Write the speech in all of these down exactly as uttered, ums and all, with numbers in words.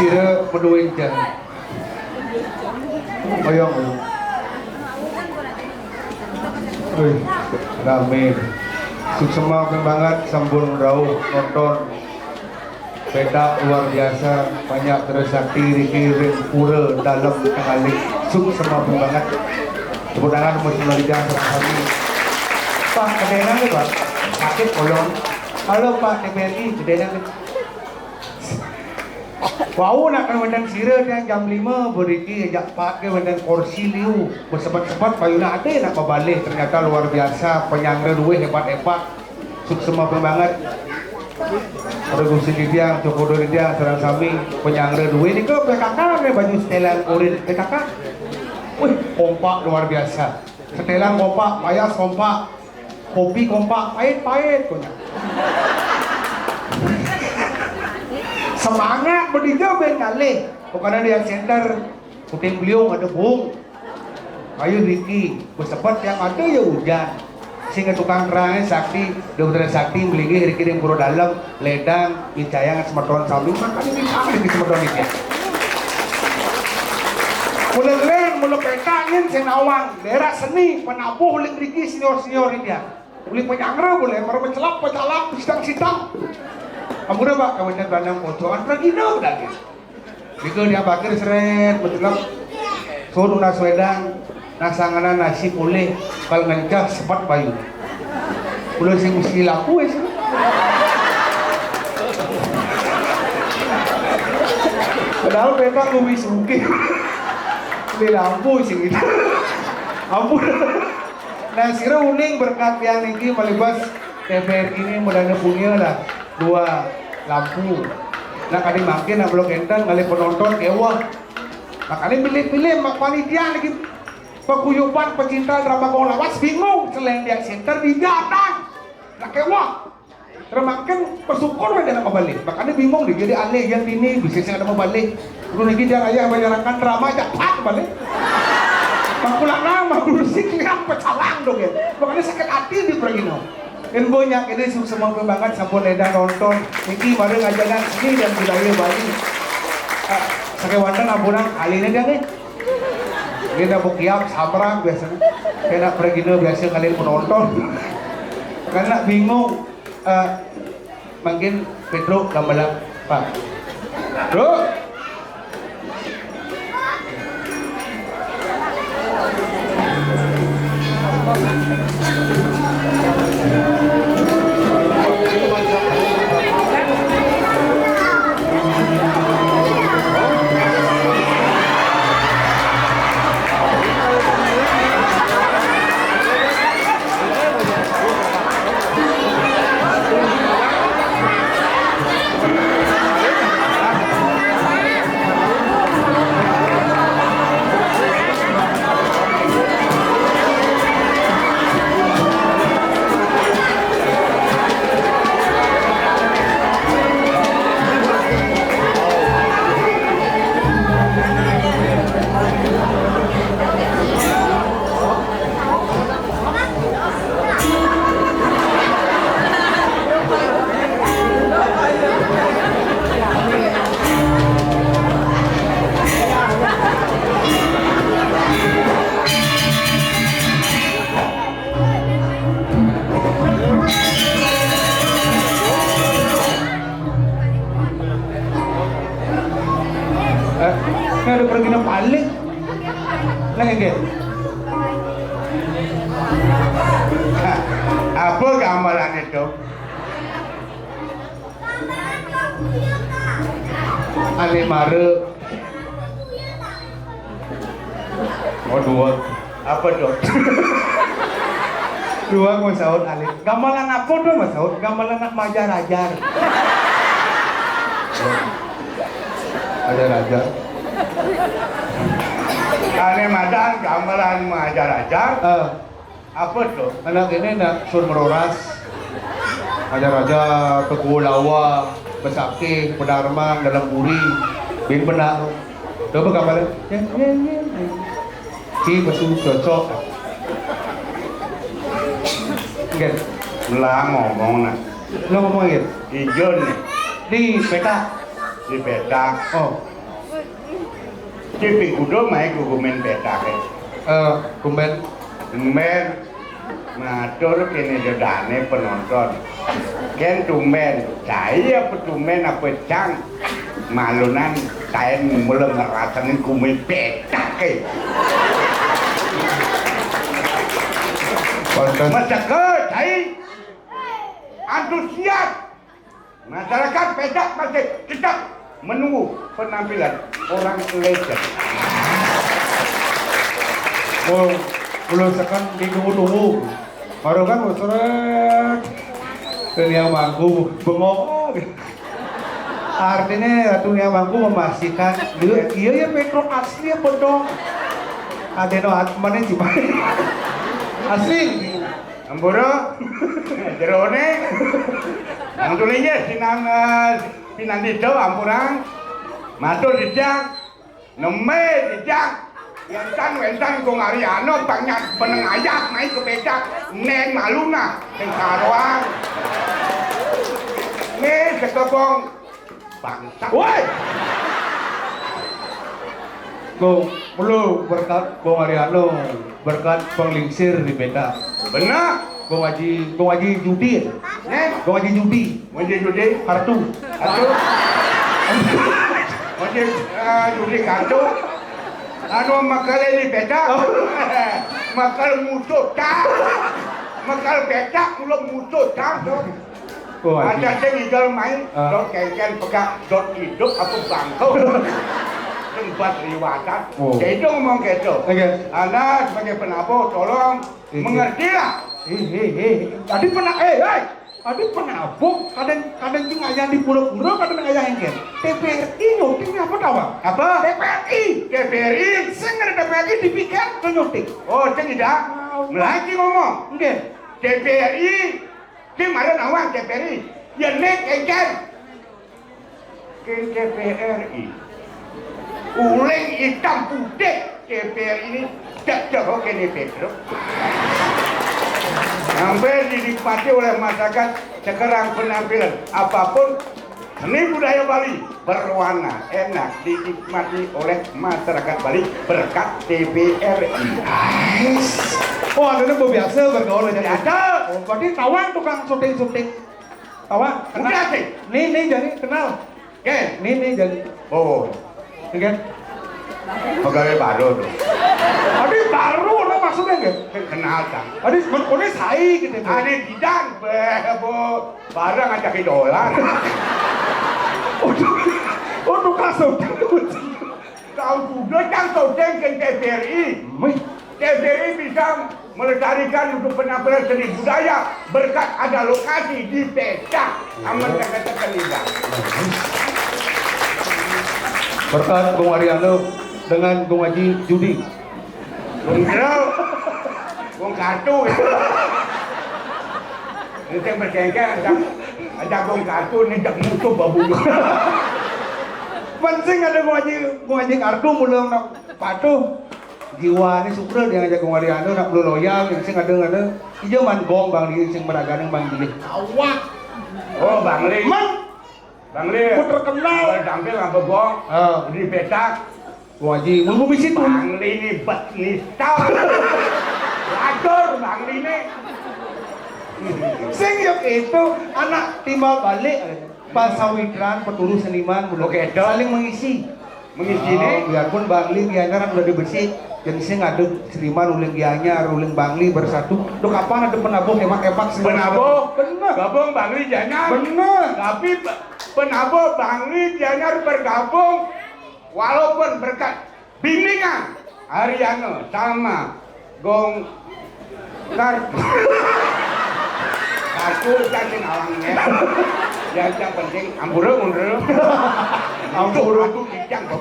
Sira madué jan. Oyong. Wih, ramé. Suksma banget sampun rauh nonton. Pétak luar biasa, banyak terus sakti riki ring pura dalem tengali. Suksma banget. Tepuk tangan buat Sinor Ida, terima kasih. Pak, kedenang nih, Pak. Sakit kolon. Halo, Pak, T V R I, kedenang nih. Wau nak wénten sira tiang jam lima beriki jak Pak ke wénten kursi liu. Bersepet-sepet bayuna ade nak bebalih, ternyata luar biasa, penyanggra duwe hebat-hebat. Suksma banget. Pada gusti titiang, cokodo titiang, sareng sami, penyanggra duwe nika P K K nih, baju setelan kulit P K K. Wih, kompak luar biasa. Setelan kompak, payas kompak, kopi kompak, pait-pait punya. Semangat begitu ben ngalih. Bukan ada yang center, puting beliung ada bung. Ayo Riki, bersepet yang ada ya hujan. Sehingga tukang terangnya sakti, dokter sakti melinggih Riki di pura dalam, ledang, dicayang semeton sami, makanya ini kami di semeton ini. Mula len, mula peta angin, saya nawang, daerah seni, penabuh, uling Riki, senior-senior ini ya. Uli penyanggra boleh, mara mencelap, pecalak, sidang-sidang. Ampun, Pak, kawinan bandang pocokan, pergi dong, dah. Nika dia bakir seret, mencelap. Suruh nas wedang, nasanganan nasi pulih, kal ngencah sepat bayu. Ulah sing mesti laku, ya, sih. Padahal petak kuwi sugih. Beli lampu sing gitu. Ampun. Nah, sira uning berkat tiang niki malebas T V R I ini modalnya punya lah dua lampu. Nah, kali makin nak belum enten kali penonton kewah. Nah, kali pilih-pilih mak panitia lagi paguyuban pecinta drama Kong Lawas bingung selain dia center di jatah. Nah, kewah. Terus makin bersyukur aja nak kembali. Makanya bingung deh, jadi aneh yang ini bisa sih ada mau balik. Lu lagi dia ayah menyerahkan drama aja pak balik. Makulah nama musik yang pecalang dong ya. Makanya sakit hati di Pragino. Kan banyak ini sukses banget sampun eda nonton. Niki mari ngajaran seni dan budaya Bali. Ah, sakewanten ampun ahlinya dia nih. Ini udah bukiap samrang biasanya. Kena Pragino biasa kalian penonton. Karena bingung. Eh, mungkin Pedro gambaran, Pak. Bro. Nggih. Apa gamelan itu? Ané mara. Oh, dua. Apa tuh? Dua mau sahur alit. Gamelan apa tuh, Mas Saud? Gamelan anak majar-ajar. Majar-ajar. Ané madan gamelan majar-ajar. Eh. Apa tuh? Anak ini nak sur meroras. Majar-ajar, Teguh Lawa, Besakih, Pedarman, Dalam Puri, Bin Benak. Coba gambarnya. Ci, besu, cocok. Enggak. Lah ngomong nah. Lo ngomong ya? Ijo nih. Di peta. Di peta. Oh. Ci ping kuda mai gugumen peta ke. Eh, tumben. Tumben. Matur kene dedane penonton. Ken tumben. Cai apa tumben apa cang? Malunan kaen mula ngerasain kumi peta ke. Wonten. Meseke, cai. Antusias. Masyarakat Pedak masih tetap menunggu penampilan orang legend. Oh, belum sekan ditunggu-tunggu. Baru kan seret. Dunia mangku bengong. Artinya dunia mangku memastikan dia, iya ya Petro asli apa dong? Ada no mana sih? Asli. Ampura, jerone, nang tulinge sinan, eh, sinandida ampura, matur dijak, neme dijak, yentan wentan kong Ariano, banyak beneng ayah, mai kepecak, neng maluna, sing karuan. Ne sekebong, bangsat. Woi! Kong, perlu berkat Kong Ariano, berkat penglingsir di peta. Benar. Kong Haji, Kong Haji Judi. Eh? Kong Haji Judi. Haji Judi. Kartu. Kartu. Haji, eh, Judi kartu. Anu makale di peta. Oh. Makal musuh tak. Makal peta, mulo musuh tak. Oh, ada sing ngidol main, ah. Dot kengken pegak, dot hidup, aku bangkau. Tempat liwatan. Oh. Jadi ngomong gitu. Oke. Anda sebagai penabuh, tolong mengertilah. Eh, eh, eh. Tadi pernah, eh, eh. Tadi penabuh, kadang, kadang sing ayah di pura-pura, kadang ayah engken. T V R I nyuting apa tawa? Apa? T V R I. T V R I. Sing ada T V R I dipikir ke nyuting. Oh, sing tidak? Melagi ngomong. Enggak. T V R I. Ki mara nawang T V R I. Ya nek engken. Ken T V R I. Uling hitam putih T V R I ini cek jago kene Pedro. Sampai dinikmati oleh masyarakat sekarang penampilan apapun seni budaya Bali berwarna enak dinikmati oleh masyarakat Bali berkat T V R I. Oh, ada yang biasa bergaul dengan. Ada. Oh, berarti tawang tukang syuting-syuting. Tawang. Udah sih. Nih, nih, jadi kenal. Oke. Nih, nih, jadi. Oh. Oke. Pegawai baru tuh. Tadi baru, nah, maksudnya nggak? Kenal kan. Tadi men-, ini saya gitu. Ada bidang, be-, bo-, barang aja ke dolar. Untuk, untuk kasus. Kau sudah kan kau dengken T V R I. Mih. T V R I bisa melestarikan untuk penampilan seni budaya berkat ada lokasi di Pecah. Aman kata terlibat. Berkat Bung Ariano dengan Bung Haji Judi. Bung Jero, Bung Kartu. Ini yang berjengkel ada, ada Bung Kartu ini jak musuh babu. Penting ada Bung Haji, Bung Haji Kartu mulai nak patuh. Jiwane sukra dia ngajak Bung Ariano nak perlu loyal, yang sing ada, ada. Iya man gong Bang Li sing beragane Bang Li. Awak. Oh, Bang Li. Man. Bang Li. Ku terkenal. Kalau tampil apa gong? Ah. Di petak. Wah, Ji, mun bumi situ. Bang Li ini bet nista. Lacur Bang Li ini. Sing yok itu anak timbal balik. Pasawitran, peturu seniman, mudah. Oke, dong. Saling mengisi. Mengisi. Oh, nih. Biarpun Bang Li biasanya kan udah dibersih. Jadi sing ada seniman uling Gianyar, uling Bangli bersatu. Duh, kapan ada penabuh hebat-hebat seniman? Penabuh? Bener. Gabung Bangli Gianyar. Bener. Tapi pe-, penabuh Bangli Gianyar bergabung walaupun berkat bimbingan Ariano sama Gong Kar. Aku kan sing awangnya. Ya, yang penting ampura mundur. Ampura. Aku kijang kok.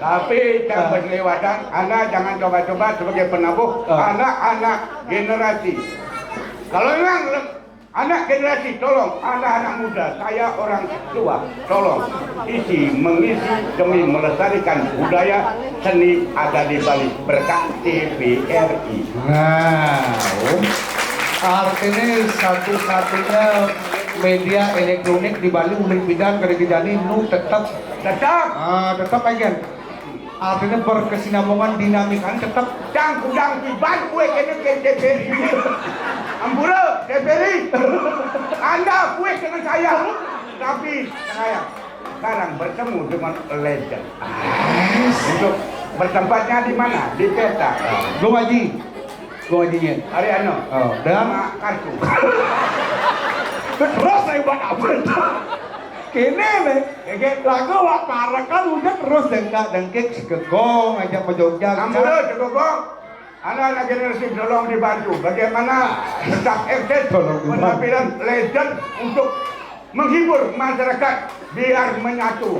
Tapi yang berlewatan, anak jangan coba-coba sebagai penabuh. Ah. Anak-anak generasi. Kalau memang le-, anak generasi, tolong, anak-anak muda, saya orang tua, tolong isi mengisi demi melestarikan budaya seni ada di Bali berkat T V R I. Nah, artinya satu-satunya media elektronik di Bali uling pidan kada dijani nu tetap. Tetap. Ah, tetap aja. Artinya berkesinambungan, dinamikanya tetap. Cang kudang tiban kue kena ke T V R I. Ampura, T V R I. Anda kue dengan saya. Tapi saya sekarang bertemu dengan legend. Untuk bertempatnya di mana? Di peta. Gue ngaji. Gue ngaji, Nyen. Hari anu. Oh, dan? Sama kartu. Terus saya buat apa? Kene, le. Oke. Lagu wak parekan udah terus dengkak-dengkik segegong aja pejogja. Ampura, segegong. Anak-anak generasi tolong dibantu. Bagaimana tetap eksis penampilan legend untuk menghibur masyarakat biar menyatu.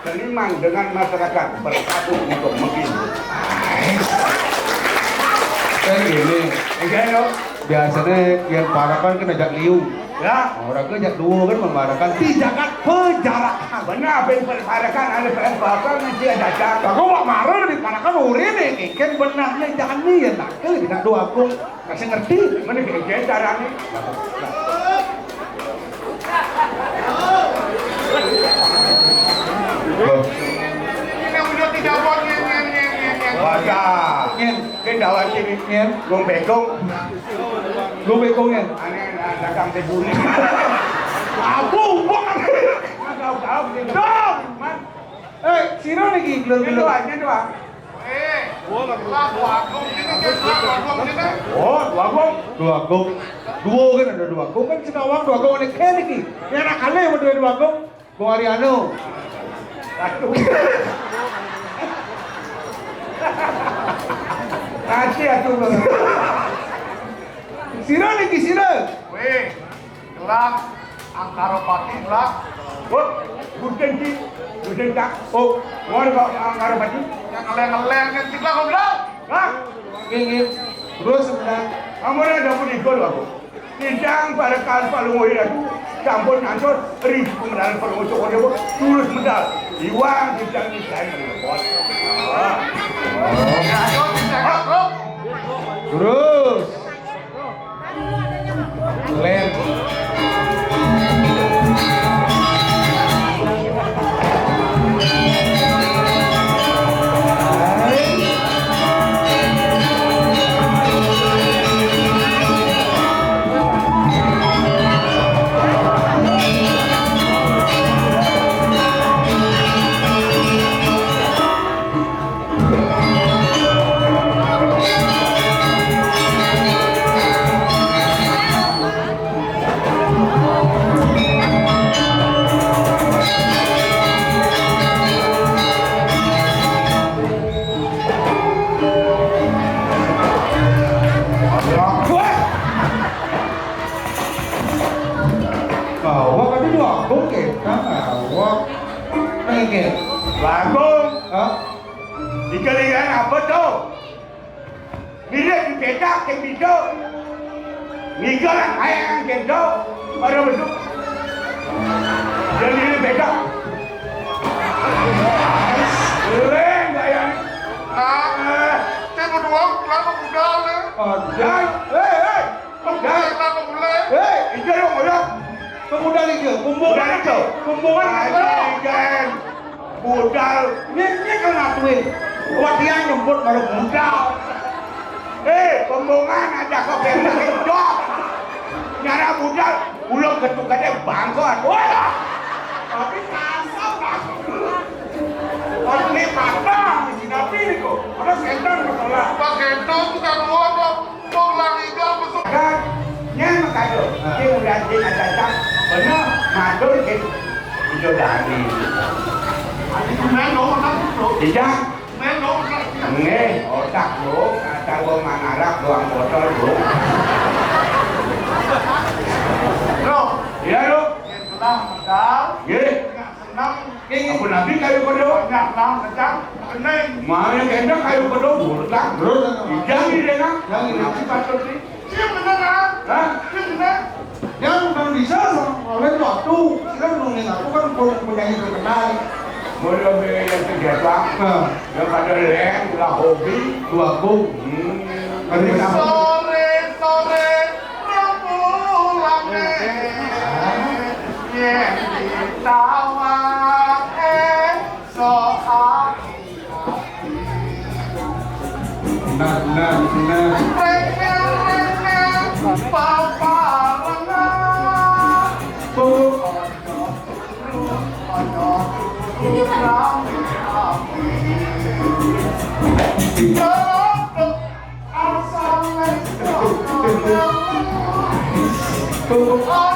Seniman dengan masyarakat bersatu untuk menghibur. Kan gini. Enggak, yo. Biasanya yang parekan kan ajak liu. Ya. Orang ke ajak duo kan memarakan di jagat pejarakan. Benar, apa yang parekan ada parekan nanti ada ajak. Aku mau marah di parekan urin nih, kan benarnya jangan nih ya tak ke tidak dua aku kasih ngerti. Mana kayak caranya? Ini udah tidak buat nyen, nyen, nyen, nyen, nyen. Wajah. Nyen. Ini dawan sini. Nyen. Gong bekong. Gong bekong, Nyen. Aneh, dagang teh buli. Abu, buang. Tahu, tahu, gitu. Dong. Man. Eh, sira niki, gelur-gelur. Nyen doang, nyen doang. Eh, lah, dua agung sini, nyen, lah, dua agung sini. Oh, dua agung. Dua agung. Dua kan ada dua agung. Kan Singkawang dua agung ini kayak niki. Ya, anak aneh mau dua, dua agung. Bung Ariano. Aduh. Kasih aku, Bang. Sira niki sira. Weh, gelang Angkara Pati, gelang. Oh, Gudeng ki, Gudeng tak. Oh, luar kok Angkara Pati. Yang ngeleng-ngeleng kan kita kok bilang. Hah? Nggih, nggih. Terus, sebentar. Kamu ada pun ikut aku. Sidang parekan Palungguh Ratu sampun ngantos ri pemedal Palungguh Cokor Dewa, terus medal. Iwang sidang sidang repot. Terus. Lem. Awak ada dua agung kita, awak. Pengen. Bagong. Hah? Di kalian apa tu? Bila dipetak ke bisa. Niga lah ayang kento. Ada betul. Dan ini petak. Keren gaya ni. Nah, eh, saya berdua lama muda ni. Ada. Hei, hei. Pemuda, pemuda. Hei, ija dong, ija. Pemuda ija, bumbung. Pemuda ija. Bumbung ija. Budal. Ni, ni kan ngatuin. Wah, dia nyebut baru budal. Eh, pembongan aja kok kayak gitu. Nyara budal, ulung ketukane bangkot. Wah. Tapi kasar, Pak. Tapi ni patah, di sini tapi ni kok. Pas entang masalah. Pas entang bukan uang, Bang. Wong langigal besuk. Kan, nyén makado. Ki udah di aja. Bener, matur ki. Ijo dani. Adi kumen dong, menang, Bro. Tidak. Kumen dong, menang. Nggih, otak, Bro. Kata gua mangarak doang botol, Bro. Bro. Iya, Bro. Yang senang, Bang. Nggih. Yang senang. Ampun nabi kayu kodo. Banyak lah, kejang, kening. Mau yang gendang kayu kodo, bulat. Terus? Ijang ini, nah. Yang ini. Apa patut sih? Iya bener, ah. Hah? Iya bener. Yang udah bisa sama oleh waktu. Sira nungguin aku kan, penyanyi terkenal. Mulai yang kerja, Pak. Nah. Yang pada leng, lah hobi. Dua aku. Hmm. Ada apa? Sore-sore, Rabu Lame. Yen ditawake, sok Nah, nah, nah. Rengel-rengel paparengan. Tuh. Asal Lupa.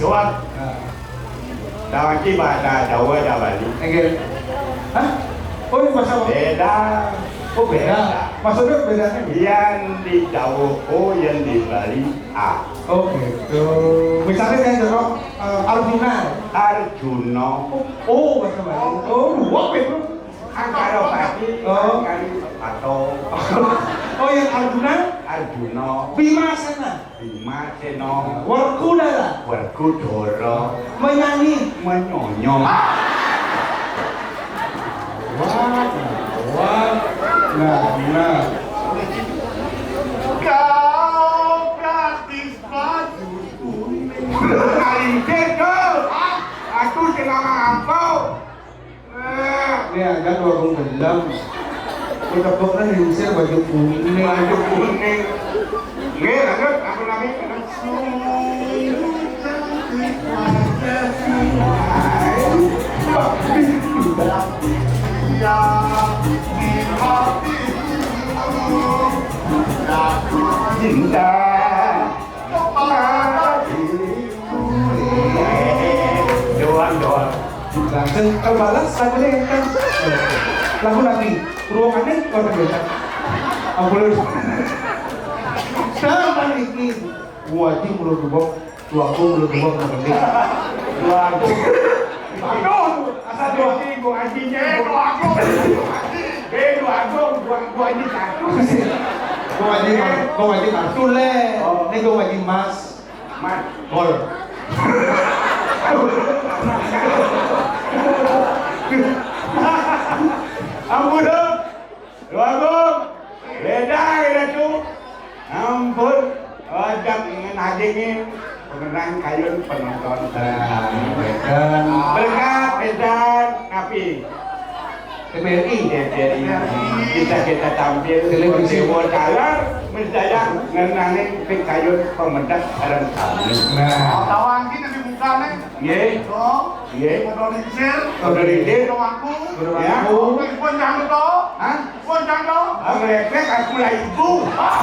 Jawab. Nah. Dawaki bahasa Jawa, Jawa Bali. Nggih. Hah? Oh, ini bahasa apa? Beda. Oh, beda. Beda. Maksudnya bedanya gimana? Yang di Jawa O, yang di Bali A. Oh, gitu. Misalnya saya contoh, eh, Arjuna. Arjuna. Oh, oh, bahasa Bali. Oh, luwak itu. Angkara Pati, oh. Angkari Pato. Oh, yang Arjuna? Arjuna. Bima Sena. Bima Sena. Werkudara. Werkudara. Menyanyi. Menyonyo. Wah, wah. Nah, nah. Kau gadis baju kuning. Kali itu, aku sing ngomong apa? Ini ada dua puluh gelem. Kita pokoknya diusir baju kuning. Baju kuning. Nggih, lanjut, apa namanya? Cinta. Doang, doang. Langsung terbalas lagunya kan. Lagu lagi. Ruangannya luar biasa. Ampun. Sama iki. Wajib mulut dubok. Dua aku mulut dubok, mulut dubok. Dua aku. Aduh, asal dua aku, gua anjingnya. Eh, dua aku. Eh, dua aku, gua, gua anjing satu. Gua anjing, gua anjing satu, le. Oh. Ini gua anjing mas. Mas. Gol. Ampun, dong. Dua aku. Beda, beda, cu. Ampun. Ajak ingin hadirin pemenang kayun penonton. Nah, beda. Berkat, beda, tapi T V R I. T V R I. Bisa kita tampil. Televisi. Dewa Talar, misalnya ngenangin pikayun pemedak bareng kami. Nah. Tawang kita di muka nih. Nggih. Tuh. Nggih. Foto lingsir. Foto lingsir. Foto aku. Foto aku. Ya. Pun jangan lupa. Hah? Pun jangan lupa. Ah, ngelepek aku lah ibu. Ah.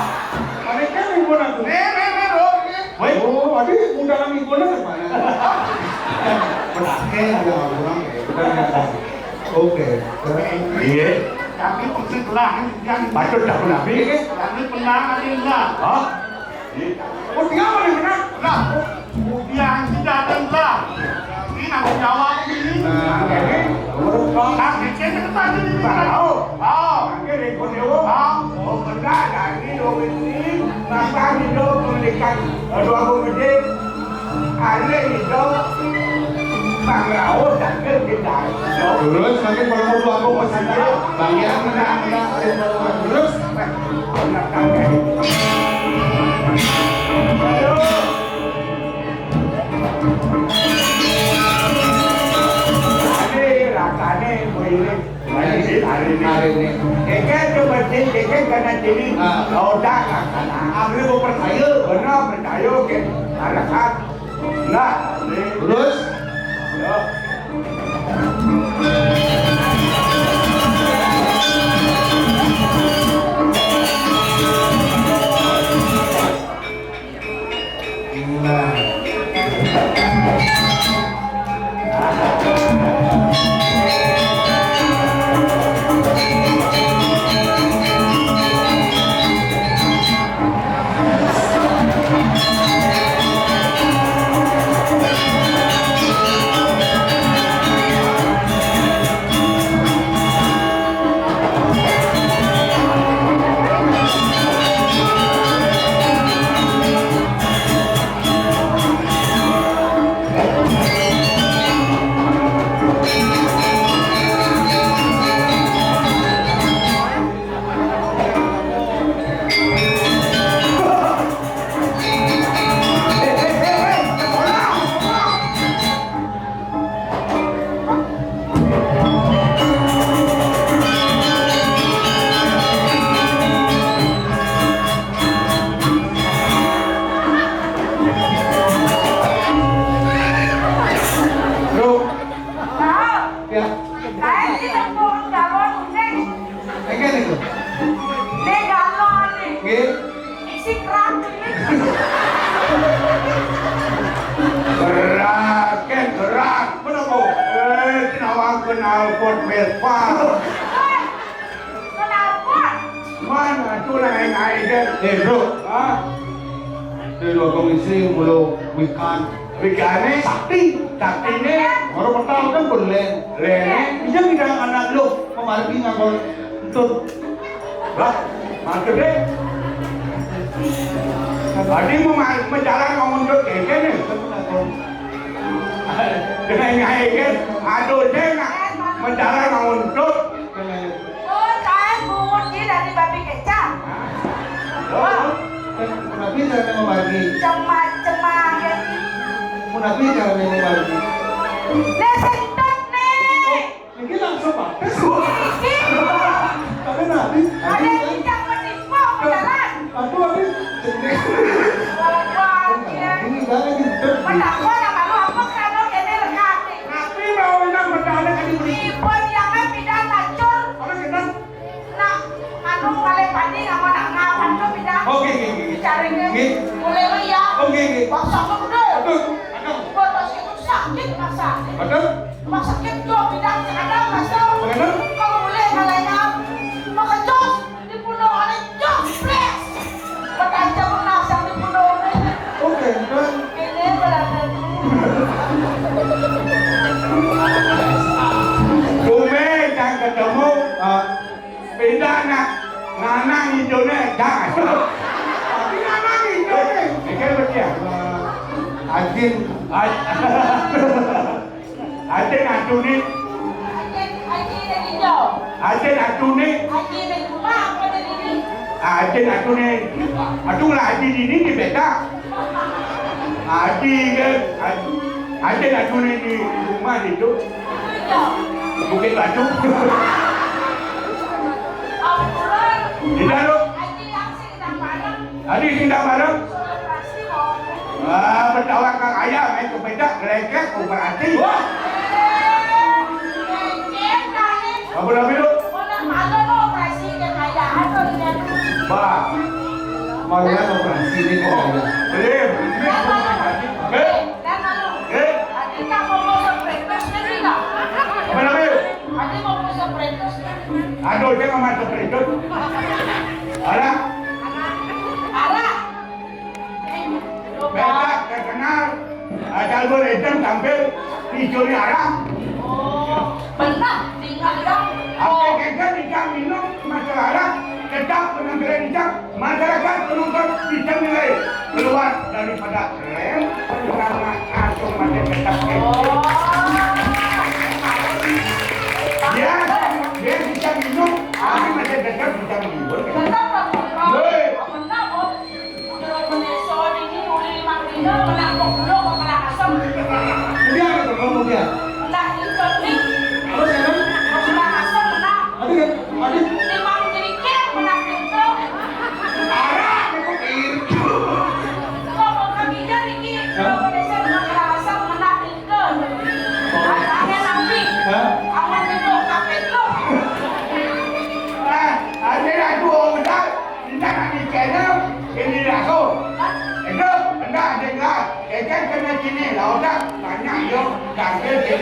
Mereka ibu aku. Nih, nih, nih, bro, nih. Woi. Oh, tadi udah kami ibu lah mana? Pakai udah orang. Oke. Iya. Tapi maksud lah, kan, patut tak pernah. Iya. Tapi pernah ada yang enggak. Hah? Iya. Oh, dia mana pernah? Lah, dia yang tidak ada enggak. Ini nanggung nyawa ini. Nah, ini. Nah, kecil kita tadi di mana? Tahu. Tahu. Oke, Riko Dewa. Tahu. Oh, pernah ada ini, dong, ini. Masa hidup mendekat. Aduh, aku gede. Ada hidup. Bang Rao, jangan kita. Terus, makin kalau mau aku masih Bang, ya, menang, menang, terus. Aduh. Kéké tuh penting, kéké karena jadi. Ah. Otak lah, karena. Ah, bener, gua percaya. Bener, percaya, oke. Ada hak. Nah, ini. Terus? Ya. Bro. Tahu? Ya. Saya tidak mau gawa kuning. Enggak nih, tuh. Ini galon nih. Nggih. Isi kerak ini. Gerak, kan gerak. Menapa? Eh, kenapa knalpot Vespa? Kenapa? Mana tuh yang aja? Eh, bro. Hah? Dari dua komisi mulu wikan. Wikane sakti, saktine. Ora petang kan pun len. Len. Iya, tidak anak lu. Pemargi ngakon entut. Lah, maksudnya? Tadi mau ma-, menjalan mau untuk keke nih. Dengan nyahe kan, aduh, saya nak menjalan mau untuk. Oh, saya bungut ji dari babi kecang. Hah? Loh, tapi cara membagi. Cema-cema, ya. Tapi cara membagi. Nih, sentot, nih. Ini langsung batis. Iki. Tapi nanti, ada yang tidak menipu, jalan. Aku habis. Wah, ya. Ini banget ini. Mendapat nama lu apa, kalau ini rekat nih? Tapi mau ini mendadak ini beli. Ibu jangan pindah lacur. Apa kita? Nah, anu, paling padi nggak mau nak ngapan tuh pindah. Oke, oke, oke. Cari nih. Oke. Mulai lu ya. Oke, oke. Paksa tuh udah. Aduh, aduh. Gua tas itu sakit, paksa. Aduh. Rumah sakit tuh bidang ada, Mas, tuh. Bagaimana? Kalau boleh, kalau mau. Makejos, dibunuh oleh jos, ples. Berkaca pernah yang dibunuh. Oke, kan? Ini berada tuh. Tumben, jangan ketemu. Ah. Beda nak, nanang hijaunya, jangan. Tapi nanang hijaunya. Ini kan berarti ya. Ajin. Aj-, Ajin atuh nih. Ajin, Ajin yang hijau. Ajin atuh nih. Ajin yang rumah apa dari ini? Ajin atuh nih. Atuh lah Ajin ini di beda. Ajin kan. Ajin, Ajin atuh nih di rumah itu. Hijau. Bukit Batu. Ampun. Tidak, lu. Ajin yang sih kita bareng. Adi sindang bareng. Ah, bertawang kang ayam, main kepeda, gelegrek, operasi. Wah. Apa namanya lu? Bah, maluan operasi ini kok ya. Belum. Eh. Apa namanya lu? Aduh, dia nggak masuk itu. Ada. Ada. Beda, terkenal. Ada lu hitam tampil hijau ni arah. Oh, benar. Tinggal dong. Apa kagak bisa minum masalah arah? Tetap penampilan hijau. Masyarakat penonton bisa menilai keluar daripada rem pertama atau macet tetap. Oh. Dia, dia bisa minum, tapi macet tetap bisa menghibur. Tetap, tetap. Hei. Apa, apa? Udah, udah, soal ini, udah lima kilo, kena goblok, kena asam. Kemudian apa tuh, kemudian? Kena ikut nih. Terus ya kan? Kena asam, kena. Aduh, ya. Aduh,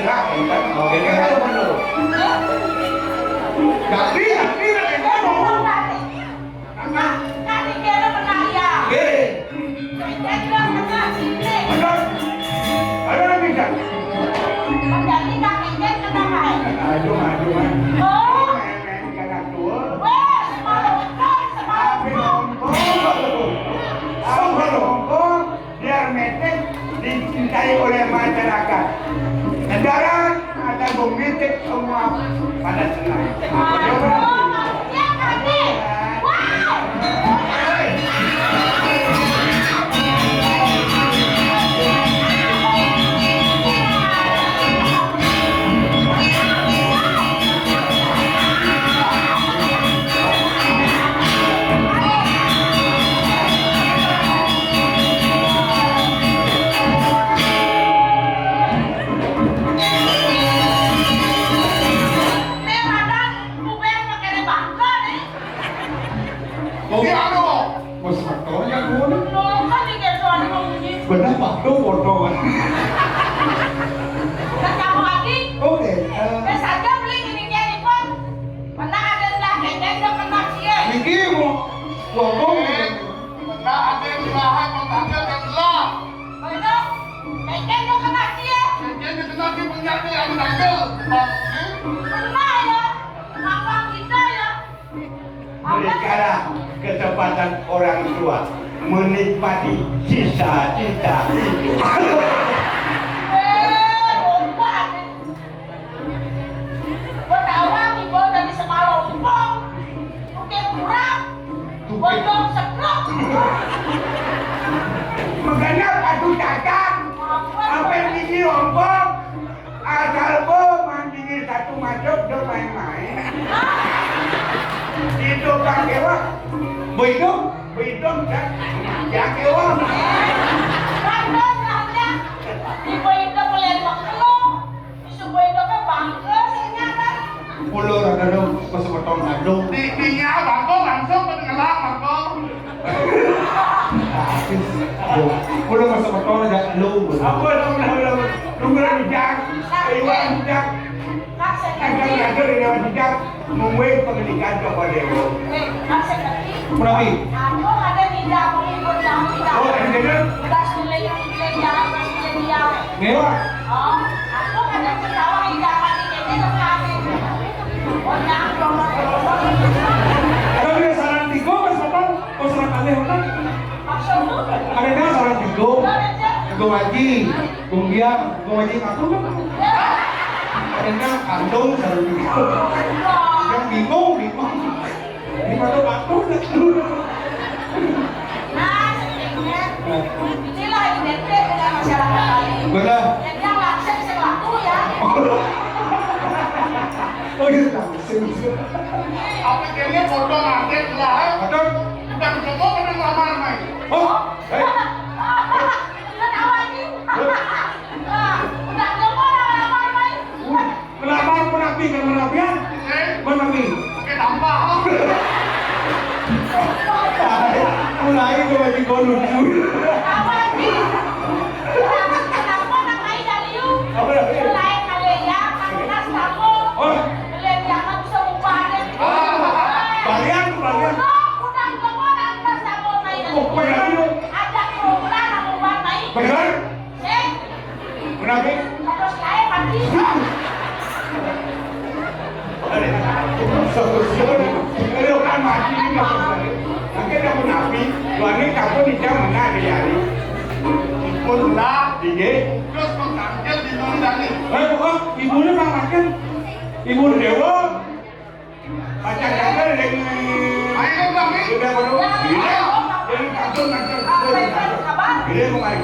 Oke, kalau perlu. Tapi, tapi, tapi, ngomong. Nah, kan iki ana menaya. Nggih. Kejadian kena sini. Bener. Ayo, lagi, Jan. Menjadi kak Ejen kena kae. Aduh, aduh, aduh. Oh. Main-main di kandang tua. Weh, semalam, semalam. Tapi ngomong. Ngomong. Biar Metek dicintai oleh masyarakat. Negara atau Bung Metek semua pada senang. Aduh, manusia kami. Wah. Oke, anu. Wes setor ya ngono. Loh, kan iki soalnya ngomongnya. Bener, Pak. Tuh, foto, Pak. Kan kamu lagi? Oke, eh. Wes aja beli ini, ini, Pak. Pernah ada lah, kayaknya udah pernah sih, ya. Niki mau ngomong. Pernah ada yang usaha mau tanggal dan lah. Betul. Kayaknya udah pernah sih, ya. Kayaknya kena dia punya dia yang tanggal. Pernah, ya. Apa kita, ya? Berikanlah kesempatan orang tua menikmati sisa-sisa hidup. Eh, lompat. Ketawa nih, gua dari semalam. Oke, kurang. Bodong seblak. Mengenal aduh dagang. Apa yang gigi ompong? Asal bo mandingi satu masuk, do main-main. Itu Bang Dewa. Bo itu? Bo itu, ya. Ya, Dewa. Bandung, Raja. Di bo itu boleh maklum. Di bo itu kan bangke, sing nyata. Pulo rada dong, pas semeton ngandung. Di, di nya bangke langsung pengelah bangke. Habis. Yo, udah masuk motor aja lu. Apa lu, lu, lu, lu, lu, lu, Jang? Iwan, Jang. Kan ada di Dewan Jang. Mungkin pendidikan ke Pak Dewo. Eh, kan saya ngerti. Berarti? Aku ada di Jang, di Jang, di Jang. Oh, yang bener? Gas mulai, mulai Jang, gas mulai Jang. Ngewa? Oh, aku ada di Jang, di Jang, di Jang. Oh, Jang, belum, belum, belum. Ada dia saran tiga, Mas Bapak? Kok serang aneh, kan? Ada kan saran tiga? Tiga Haji, Bung Biang, Bung Haji aku kan? Ada kan kantong saran tiga. Yang bingung, bingung. Di mana waktu? Nah, sebenarnya, inilah identik dengan masyarakat Bali. Benar. Jadi yang langsung sing laku ya. Oh iya, langsung. Apa kene foto ngaget lah, eh? Betul. Udah ketemu kan ngelamar, Mai. Oh, eh. Udah tahu, anjing. Udah ketemu kan ngelamar, Mai. Ngelamar menapi, kan menapian? Eh? Menapi. Pakai tambah. Mulai gue lagi gue lucu. Tahu, anjing. Kenapa namanya Daliu? Apa namanya? Selain Aleya, Kang Nas, kamu. Oh. Beli yang bisa ubah deh. Balian, balian. Udah, udah, udah, udah, udah, udah, udah, udah. Oh, benar. Ada kerumunan, aku buat baik. Benar? Eh? Benar, Bi? Terus saya mati. Satu siapa? Kalau kan mati ini nggak percaya. Nanti ada menapi, tuannya kapan di jam mana hari-hari? Pun lah, iya. Terus mengambil di Nurjani. Eh, oh, ibunya Bang Makan. Ibu Dewa. Pacar jaga dari. Ayo, Bang, nih. Udah, Bang. Iya. Dari kantor, kantor. Iya, kemarin.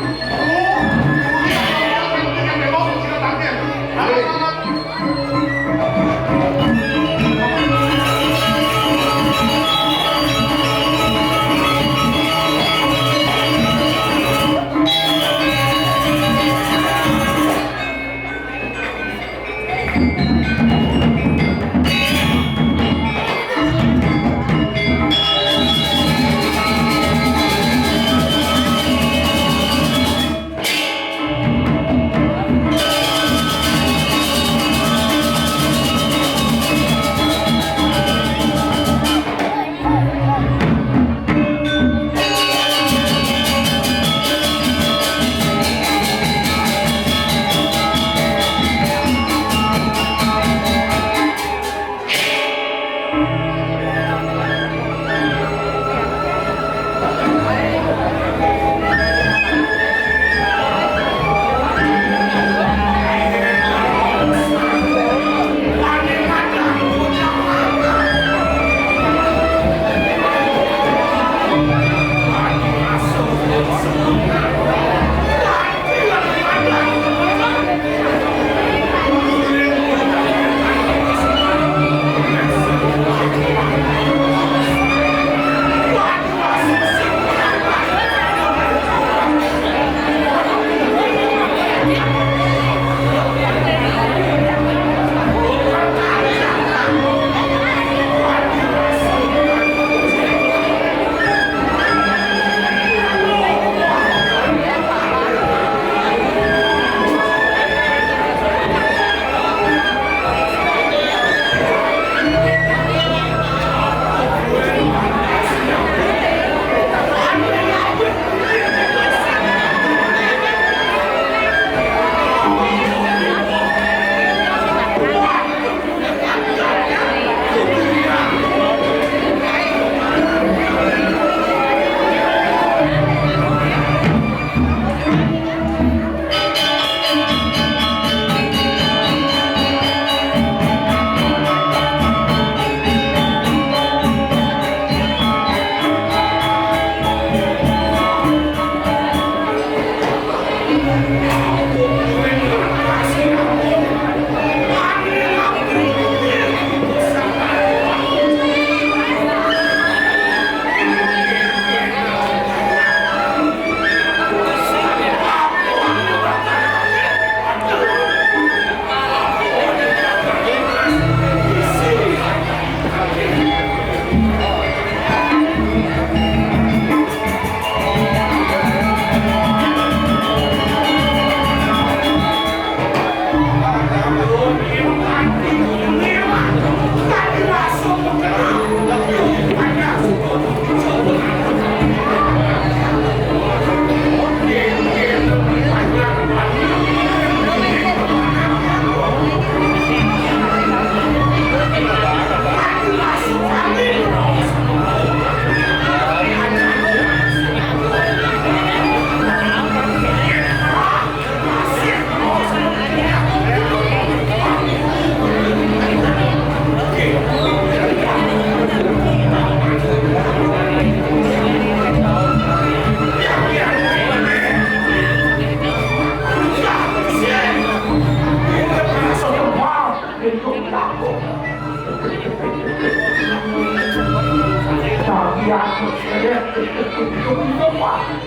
Yang seret,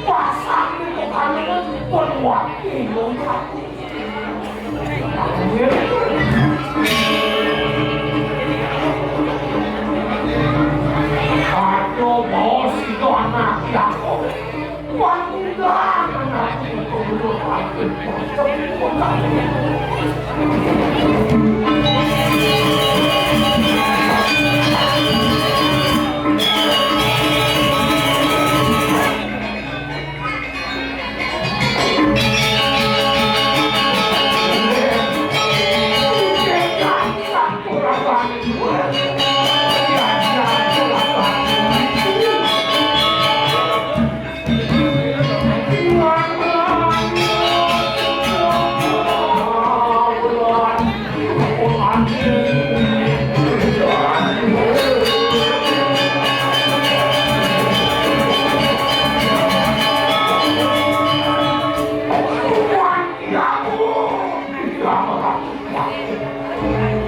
pasang itu kanan, pun wati, lompat. Aduh, bos, itu anak Yakob. Wah, udah, anak itu udah.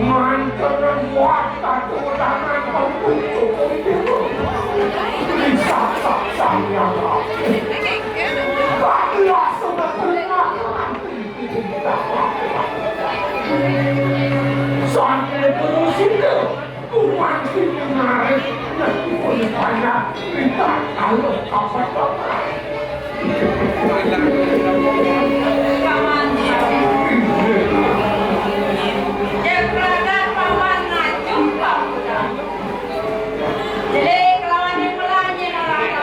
Mantenan kuat katurunan pembunuh itu. Bisa saksanya. Kami langsung berterima kasih. Sampai terus itu. Kuman sing menarik, meskipun banyak kita kalau kapan-kapan. Paman, jeprakan paman ngajum pamuda. Jadi kelawan yang melanya neraka.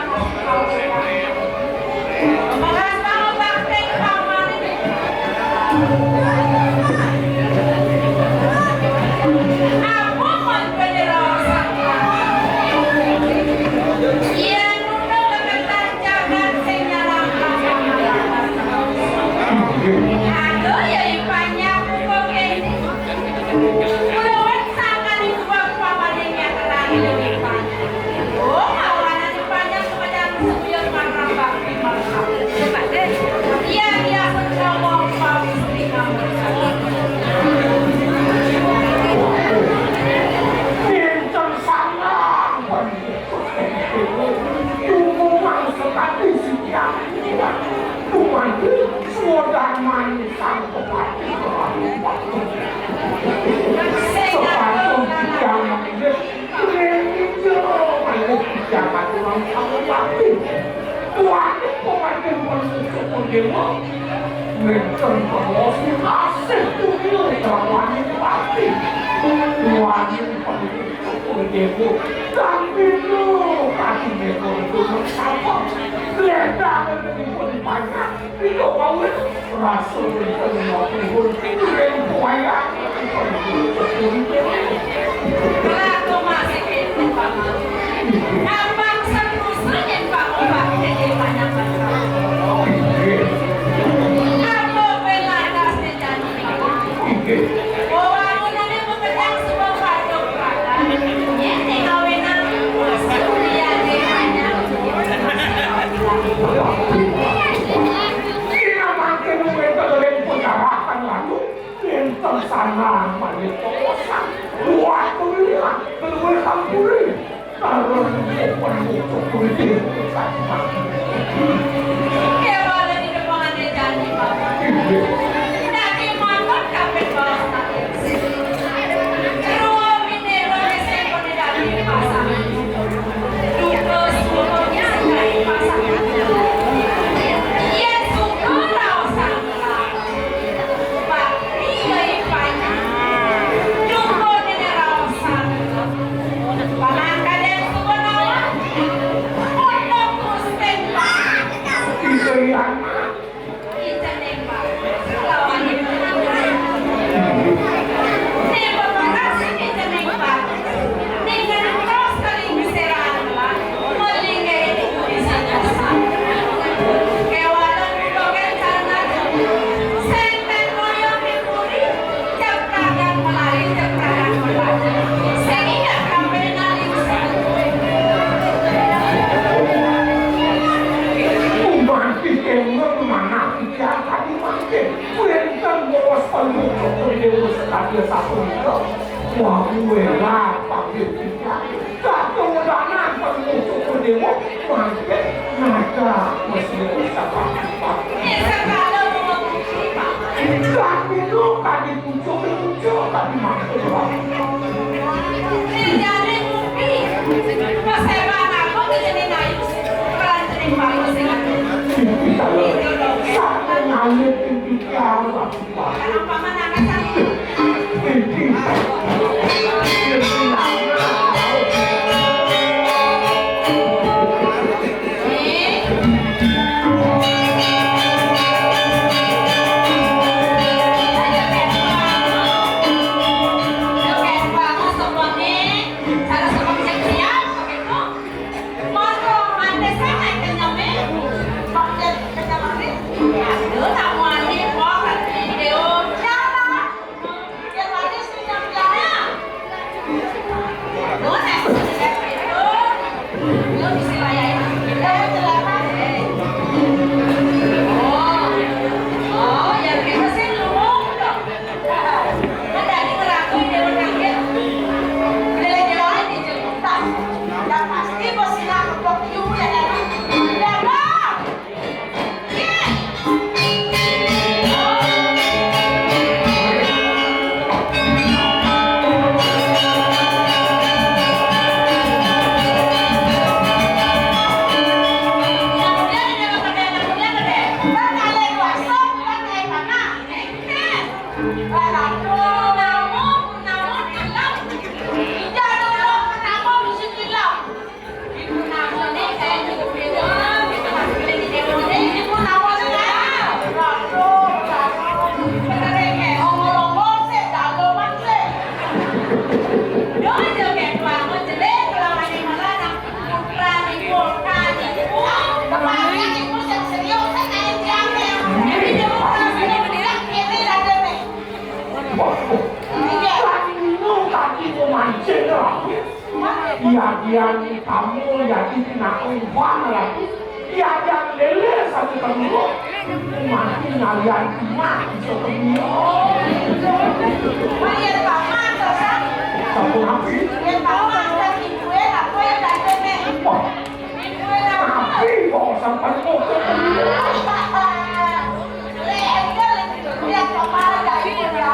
Pinten sanang, dumungan sekadi siang. Dumanti swadarman sang pepati. Sepatut tiang manggih, ring ija manggih pejabat urang Sangkapati. Kuatir pangantén manusa Pandéwa, nénten kawas asih dunya kalawan pati. Kuatir pangantén Pandéwa, kang bina katiné Pandéwa sapa? Glédangan ipun banyak. Nika wau rasa wénten maturun ring wayah. Laku masih pintu paman. Abang serusa yen Pak Bupati di panjang. Inggih. Apa beladas di janji paman? Inggih. Wawangune Yang suba padha padha, yen ning awenan, Surya Dewanya. Yen mangke wénten ring pengarahan lalu, enten sanang manit kosong. Buat pemilihan, keluar kampuri. Karo penutup kulit. Kewala di depan janji Bapak. Dadi manut kabeh balas. Umpamipun manah titiang kadi mangkin, wénten bawas panutup Dewa sakadi sapunika. Wah, kuwi lah panggih titiang. Katuwudanan panutup Dewa mangke ngajar mesti usah. Tapi lo kadi pucuk, pucuk kadi masuk. Jane kupi. Pas saya mana kok jadi naik. Kalau jadi bagus dengan. Satu ngalir tinggi jauh. Iya, iya, kamu ya, di tina umpan lagi. Iya, iya, lele satu kamu. Mati ngalian mati satu. Iya, paman, terus. Satu napi. Iya, paman, dan ibu ya, apa yang tadi nih? Wah, ibu ya, napi kok sampai mau ketemu? Lele, lihat paman, dari ibu ya.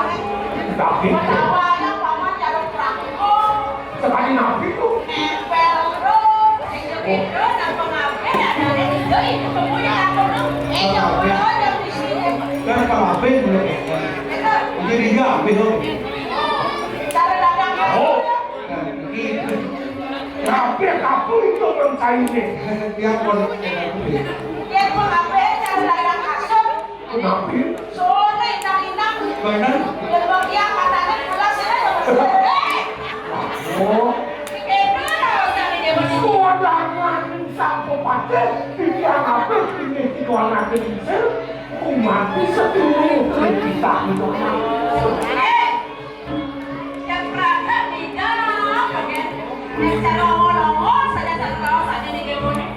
Tapi paman, jangan perang. Sekali nabi tuh. Nempel terus. Itu nang pengamen ada di itu, itu kamu yang atur tuh. Eh, jangan aja di sini. Kan pengamen belum. Itu. Jadi dia habis tuh. Cara dagang. Oh. Nah, itu. Tapi aku itu orang Chinese. Dia pun. Dia pengamen cara dagang kasur. Kenapa? Soalnya inang-inang. Bener. Yang bagian matanya pulas ya. Oh. Itu loh, dari dia. Suadangan sampo pakai, pikiran apa ini, itu anak kecil, umat bisa dulu kita. Eh, yang berada di dalam, oke. Yang cara ngomong-ngomong, saya satu kawasan ini dia punya.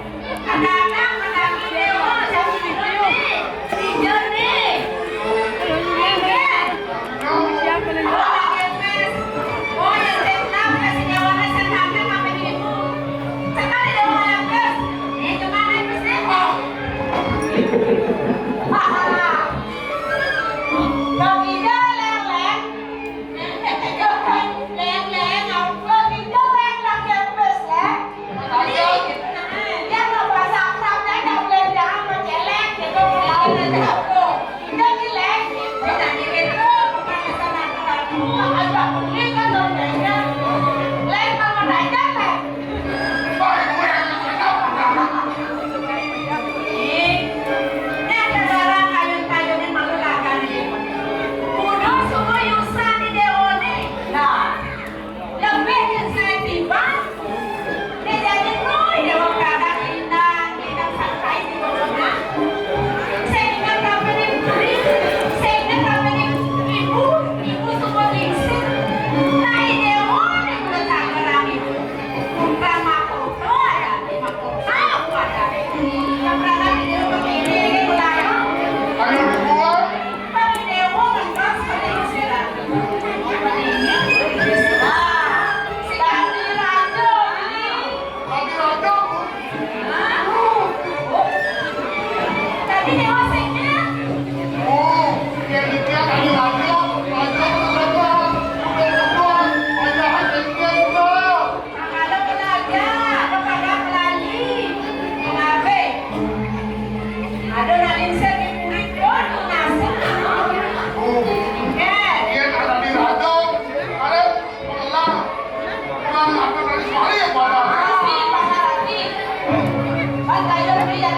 Aja.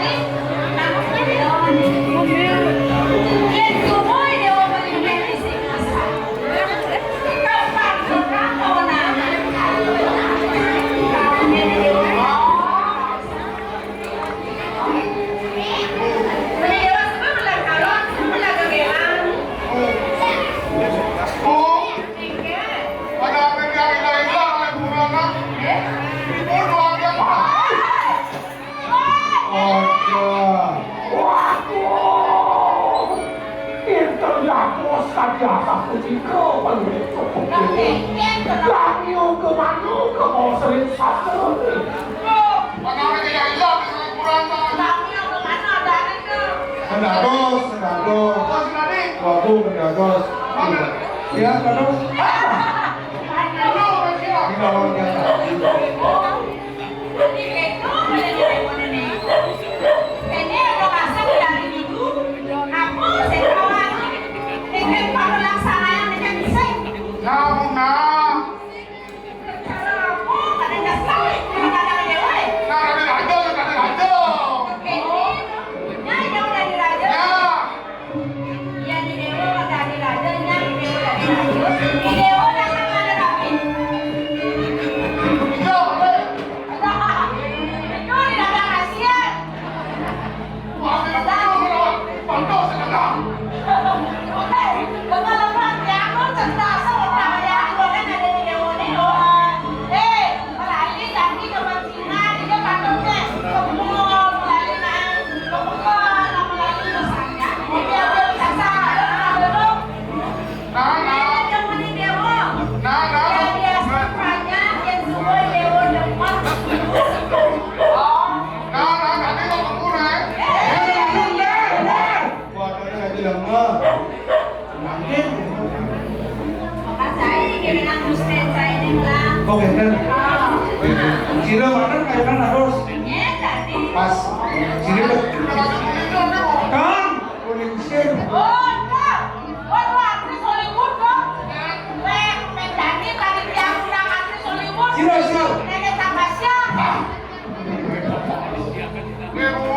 Waduh. Pinter jago saja aku tiga pendek. Kami ke mana ke mau sering satu. Mana yang hilang dengan kurang tangan? Kami ke mana ada itu? Senados, senados. Oh, senados. Waduh, senados. Mana? Ya, senados. Di bawah dia. Ini itu, boleh jadi mana nih? Ini udah masuk dari minggu. Aku sekawan. Ini kan kalau laksanakan ini kan bisa. Nah, Bunda. Cara aku, ada nyesel, ada ada dewe. Nah, ada raja, ada raja. Oke, ini. Nah, yang udah diraja. Ya. Iya, di Dewa kagak ada rajanya, di Dewa kagak ada raja. Di Dewa datang ada rapi. Iya, bener. Itu di dagang hasil. Wah, bener, bener, bener. Pantas, bener. Oke, lemah-lemah, ya, aku cerdas, sama ya, aku kan ada di Dewa nih, oh. Eh, Melalui kaki kepentingan, dia patutnya ke mall, melalui naik, ke mall, melalui misalnya. Jadi, apa yang biasa, ada pernah belum? Nah, nah. Ini yang meni dewa. Nah, nah. Yang biasa banyak, yang semua dewa depan. Oh. Nah, nah, nanti mau ke mall, eh. Eh, iya, iya, iya. Wah, tadi saya bilang, "Wah, mungkin." Maka saya ini dengan Gusten saya ini lah. Oh, gitu. Ah. Sira makan kayak kan harus. Iya, tadi. Pas. Sini, Pak. Kan, kuning Gusten. Oh, enggak. Waduh, artis Hollywood, dong. Weh, Mendani tadi dia undang artis Hollywood. Sira, sira. Nenek tambah siapa? Ibu,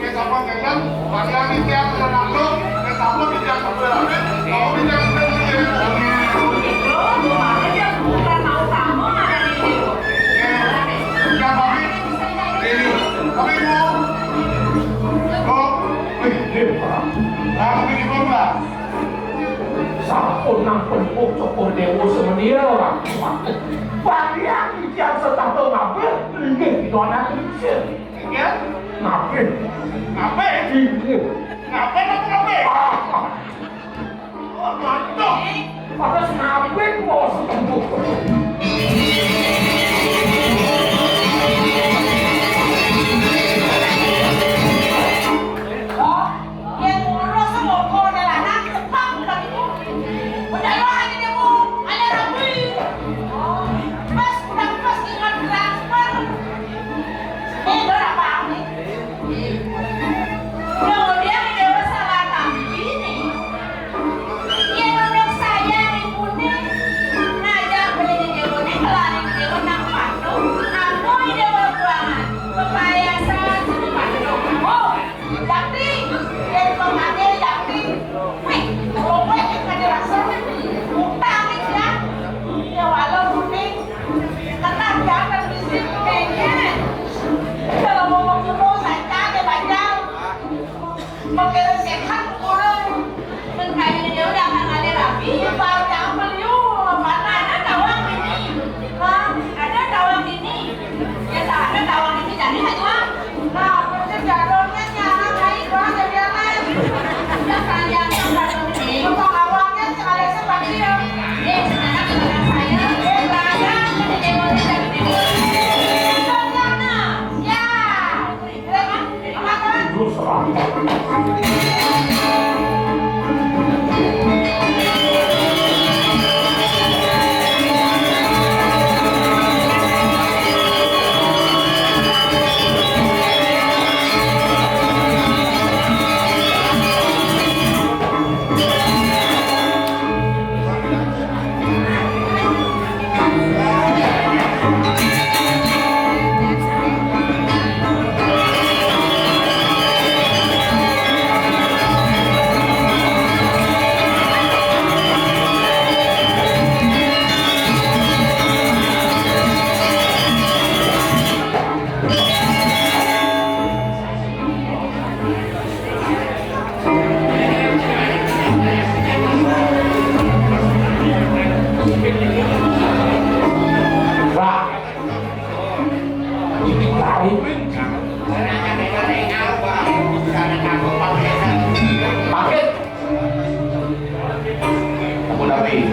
kita sama dengan Bang Yani tiang anak lu, kita sama di tiang sebelah, kamu di tiang sebelah. Ini, tapi Bu, Bu, wih, kamu di mana? Sampun nang penduk cukur dewa semenil lah. Bang Yani tiang setahun ngabeh, linggih di anak kecil. Iya? Ngapain? Ngapain? Iya. Ngapain apa ngapain? Ah. Oh, mantap. Pada ngapain, Bos? Oh, yang ngurus semua kode anak, tetap bukan itu. Udah lo aja deh, Bu. Ada rapi. Oh, pas, udah pas ingat transfer. Ini udah apa nih? Kemudian di Dewa Selatan ini, ya, menurut saya, Ibu nih, ngajak beli di Dewa nih, kelari di Dewa nang patung, aku di Dewa Buangan, pepaya satu patung. Oh, Jakti, dari pemane Jakti. Wih, kalau gue yang nggak dirasa, utang ya. Ya, walau kuning, tenang ya, kan bisa pengen. Kalau mau ketemu, saya cari panjang. Makin sehat, kurang. Mengkaji dia udah akan ada rapi, baru jangan beliau. Mana ada tawang ini? Hah? Ada tawang ini? Ya, tak ada tawang ini, jadi aja. Nah, kerja jadulnya nyala, naik, Bang, jadi apa? Udah, kalian yang jadul ini. Bapak awalnya sekali seperti dia. Eh, sekarang dengan saya, eh, belajar, jadi dewa, jadi dewa. Kerjanya, ya. Pakai. Ampun, Abi.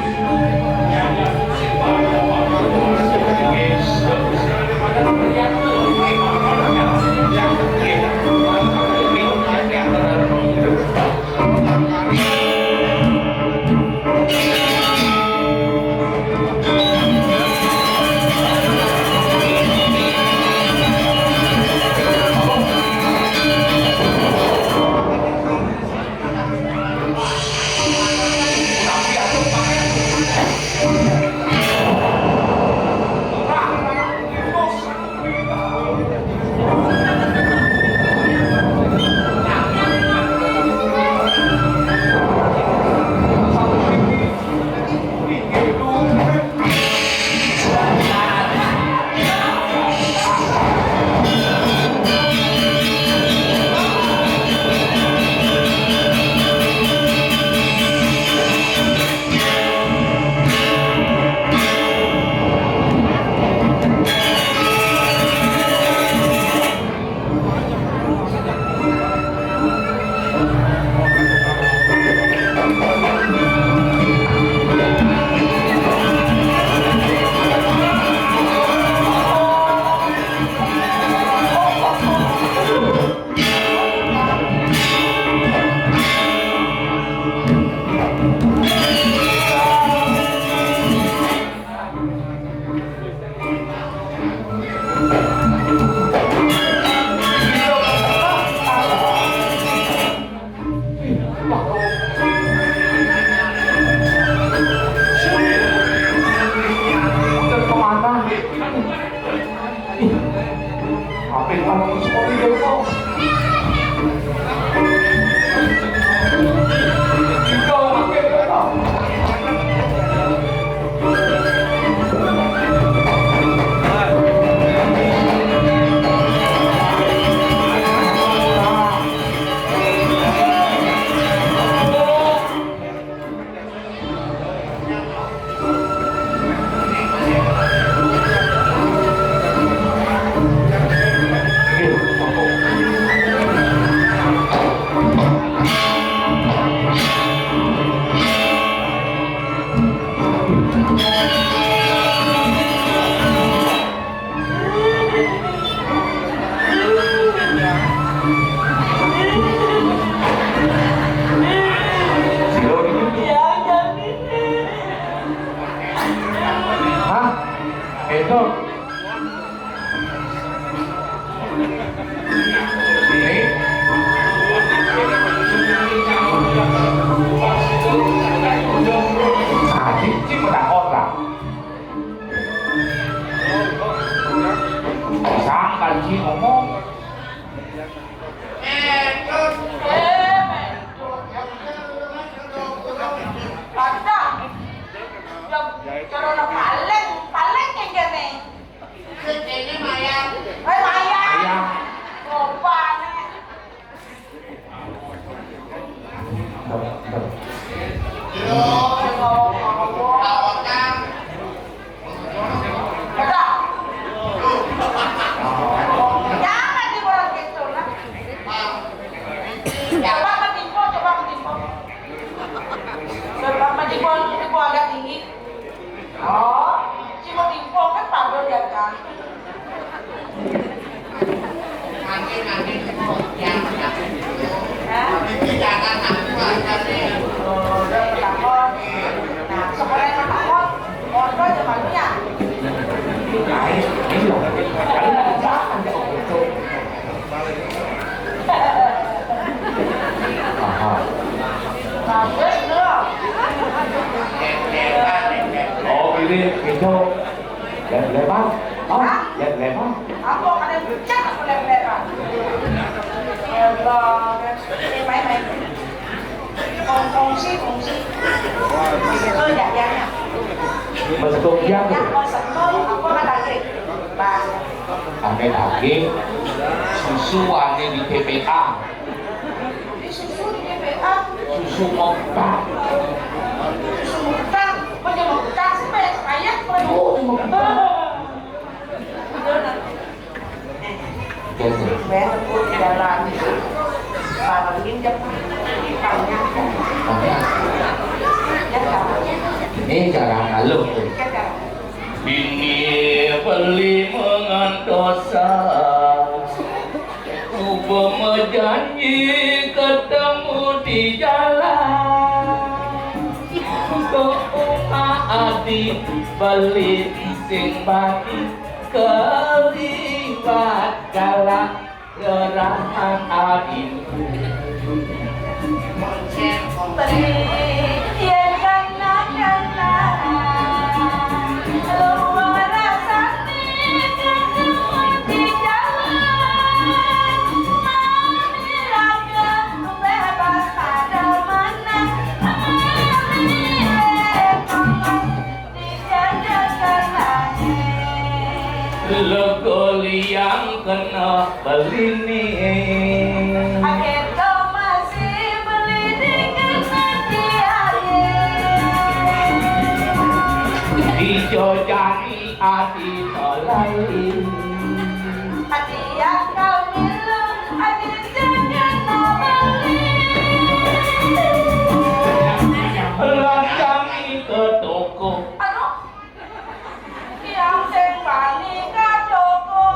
Hah? Itu. Ini. Tadi sih udah kotak. Sangkan sih ngomong. Padahal, ya, cara orang paling, paling kayak gini. Ini Maya. Eh, Maya. Maya. Coba nih. Jangan dibuat gitu lah. Coba ketimpuk, coba ketimpuk. Coba ketimpuk, ketimpuk agak tinggi. Oh, cuma timpuk kan pada dia kan. Oh, ini, itu. Lebar. Oh, lebar. Apa ada pecah apa lebar? Lebar. Ini main-main. Kongsi, kongsi. Betul ya, ya, ya. Betul ya. Ya, betul. Apa kata dia? Ane daging, susu ane di T P A. Susu di T P A. Susu mentah. Susu mentah. Kok dia mentah sih, Mas? Ayam apa? Oh, mentah. Bén aku di jalan. Barengin jam ditanya. Ini cara halus tuh. Ini beli mengantosa. Coba berjanji ketemu di jalan. Doa adi beli sing bani keliwat galak. Gerakan adi. Beri yang kena-kena. Luar sati ketemu di jalan. Mami raga bebas pada mana. Mami bebas. Lego liang kena belini. Akhirnya masih beli di kena tiaye. Ijo jani ati tolai. Ati yang kau minum, ati jangan kau beli. Lanjang ke toko. Aduh. Tiang sing bani ka toko.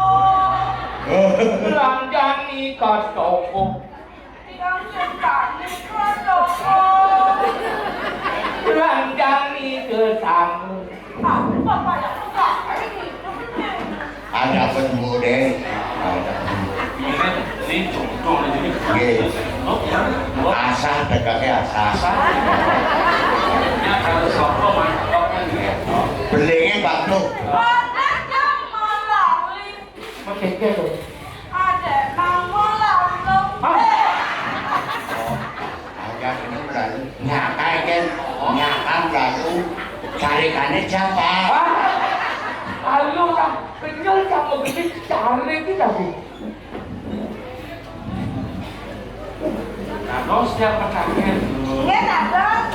Lanjani ka toko. Tiang sing bani ka toko. Lanjani ke tamu. Ah, bapak yang suka. Ini hidupnya. Ada apa, Bu, Dek? Ada apa, Bu? Ini contoh aja nih. Nggih. Oh, ya. Asah, tegaknya asah. Asah. Ya, kalau sopo, mantap, kan? Iya. Belenge bakno. Ada jam malam. Oke, oke, oke. Ada nang malam. Hah? Eh. Aja kene mlayu. Nyakal, Ken. Nyakal mlayu. Jarigane japa? Hah? Alu, Kang. Kenyal, Kang. Mau gede, cari kita, Bu. Nah, no, setiap pertanyaan. Nggih, dados.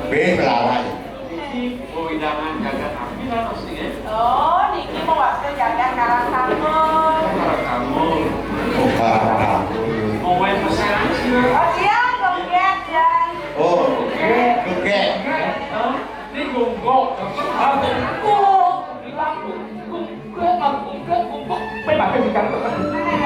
Be, melawan. Iki wewidangan jagat api lah, no, sih, ya? Oh, niki mewaktu jagat Karang Sambung. Karang Sambung. Oh, Karang Sambung. Mau main pesenan sih, ya? Oh, iya, joget, ya. Oh, joget. Ini gonggong. Ah, gonggong. Bilang gonggong. Gue mah gue gue gue gue pakai bicara teman. Nah,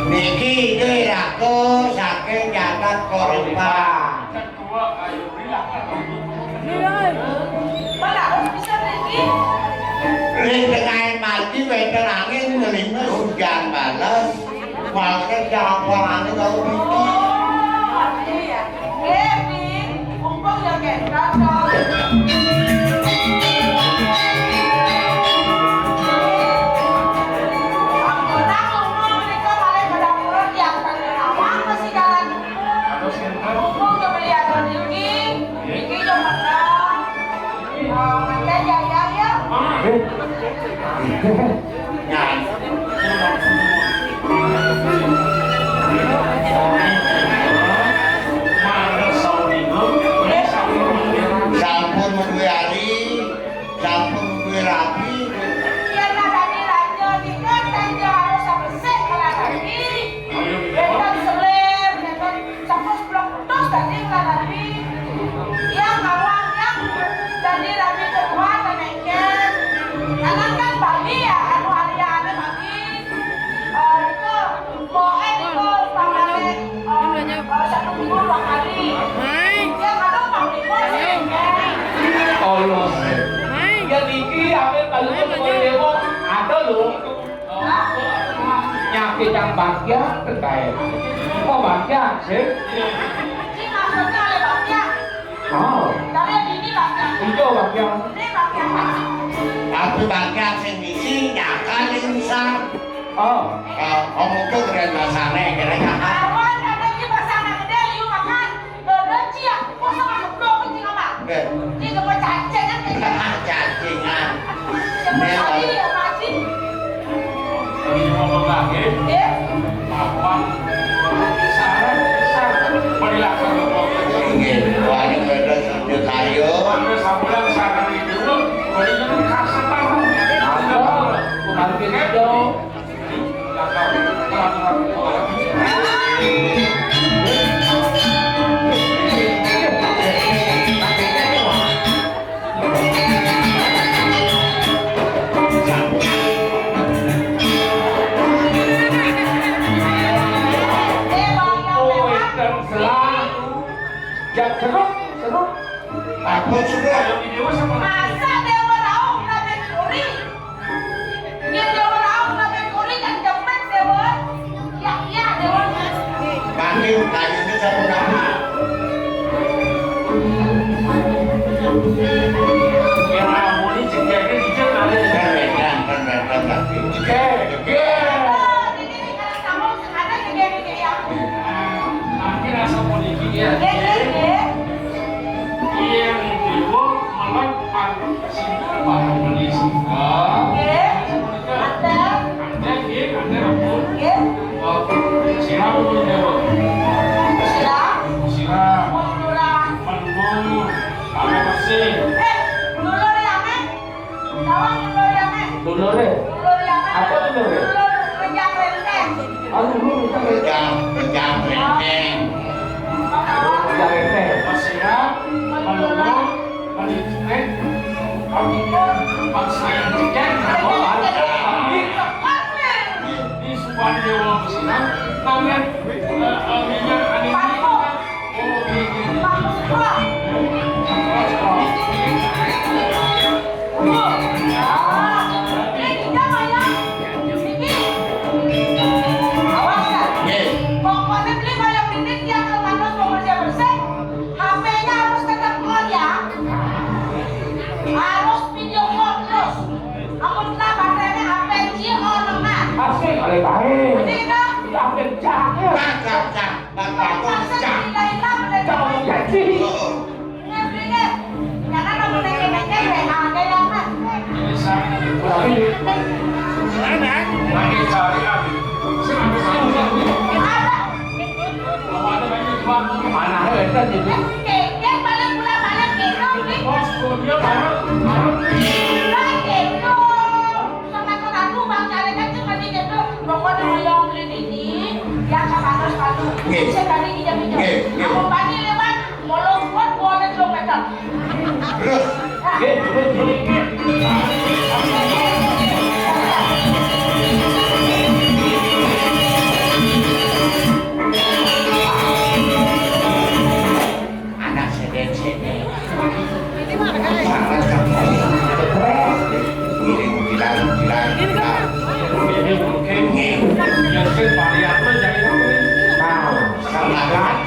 niki iki raga saking jagat Koripa. Ring tengahing mati wénten angin ngelimis hujan bales. Mangke jampangane karo mriki. Oh, iya. Nggih, Ning. Mumpung ya kendhot to. Ampun, aku ngono menika malih pada purun tiang panjenengan mesti jalan. Mumpung ya beli atur niki, niki ya menang. Oh, manten ya, ya, ya. Eh. Nah. Sampun menuwe ari, sampun menuwe rabi. Yen larane raja nika, raja harus bersih melarani. Wonten selir, wonten sampun sepuluh putus tadi melarani. Yang awal yang tadi rabi kedua, tenaga. Karena kan Bali ya, anu, hari-hari Bali. Eh, itu, pokoknya itu, umpamane, eh, eh, satu minggu dua kali. Dia kalau Bali, bos, ya. Allah. Ya, niki, ambil kalau mau dewa, ada loh. Hah? Nyakit yang bagian, terkait. Oh, bagian, sih. Ini maksudnya oleh bagian. Oh. Tapi ini bagian. Itu bagian. Ini bagian. Tapi bagian sing isi nyakal ning rusak. Oh. Eh, ngomong tuh keren bahasane, kira nyakal. Awan, ada di bahasane gede, liu makan. Ada ciak, kosong aku blok, cing Ini apa cacingan ini? Cacingan. Siapa tadi ya, Pak Haji? Ini mau lagi. Ya. Apa? Sarang, sarang. Beri laksana. Nggih, wah, ini beda sambil kayu. Ada sambulan sarang itu, beri itu kasar tahu. Ada. Bukan gitu. Yang serut, serut. Apa sudah? Masa Dewa Rauh nggak mencuri? Yen Dewa Rauh kabeh kuwi kan jepit, Dewa. Ya, iya, Dewa. Mangke kayune sampun rapi. Yen ramune jegege dicek kali. Kan wedan, kan wedan, tapi. Jegege. Oh, ini, ini, kalau kamu sengaja jegege ya. Mangke rasa puniki ya. Nggih, nggih, nggih. Yen dewa melok Sinten Pak Meni Sunggal? Nggih. Kanjeng? Kanjeng, nggih, kanjeng ampun. Nggih. Oh, sira pun dewa. Sira? Sira. Pun lurah. Pun lurah. Ame bersih. Eh, dulur ya, Ame? Tolong dulur ya, Ame? Dulure? Dulur ya, Ame? Apa dulure? Dulur Rejang Renteng. Anu, lu Rejang Renteng. Rejang, Rejang Renteng. Rejang Renteng. Sira, pun lurah. Bangsa yang tiga, di Subang Dewa Pesina, tangan, eh, eh, minyak, angin, oh, ini. Awas, kan? Nggih. Pokoknya beli kayak ini, dia kalau manus mau kerja bersih, H P-nya harus tetap on ya. Harus video call terus. Amun lah baterainya H P-nya on, nah. Asik, oleh baik. Jadi, nah. Tapi cak, ya. Cak, cak, cak. Bapak, cak. Jangan jadi. Karena kamu nanya-nanya, ya, ada yang, nah. Tapi, mana? Lagi cari, ah. Mana ada itu? Yang paling murah, paling gitu, nih. Lah, gitu. Sama tuh aku, Bang, cari kan cuma di gitu. Pokoknya mau yang beli ini, yang sama terus satu. Nggih. Bisa tadi pinjam-pinjam. Nggih, nggih. Aku pagi lewat, mau lompat, mau ada kilometer. Terus. Anak sedek-sedek. Sangat gampang. Stres. Ngiring bilang, bilang, bilang. Ini mungkin yang variabel jadi apa nih? Nah, sekarang.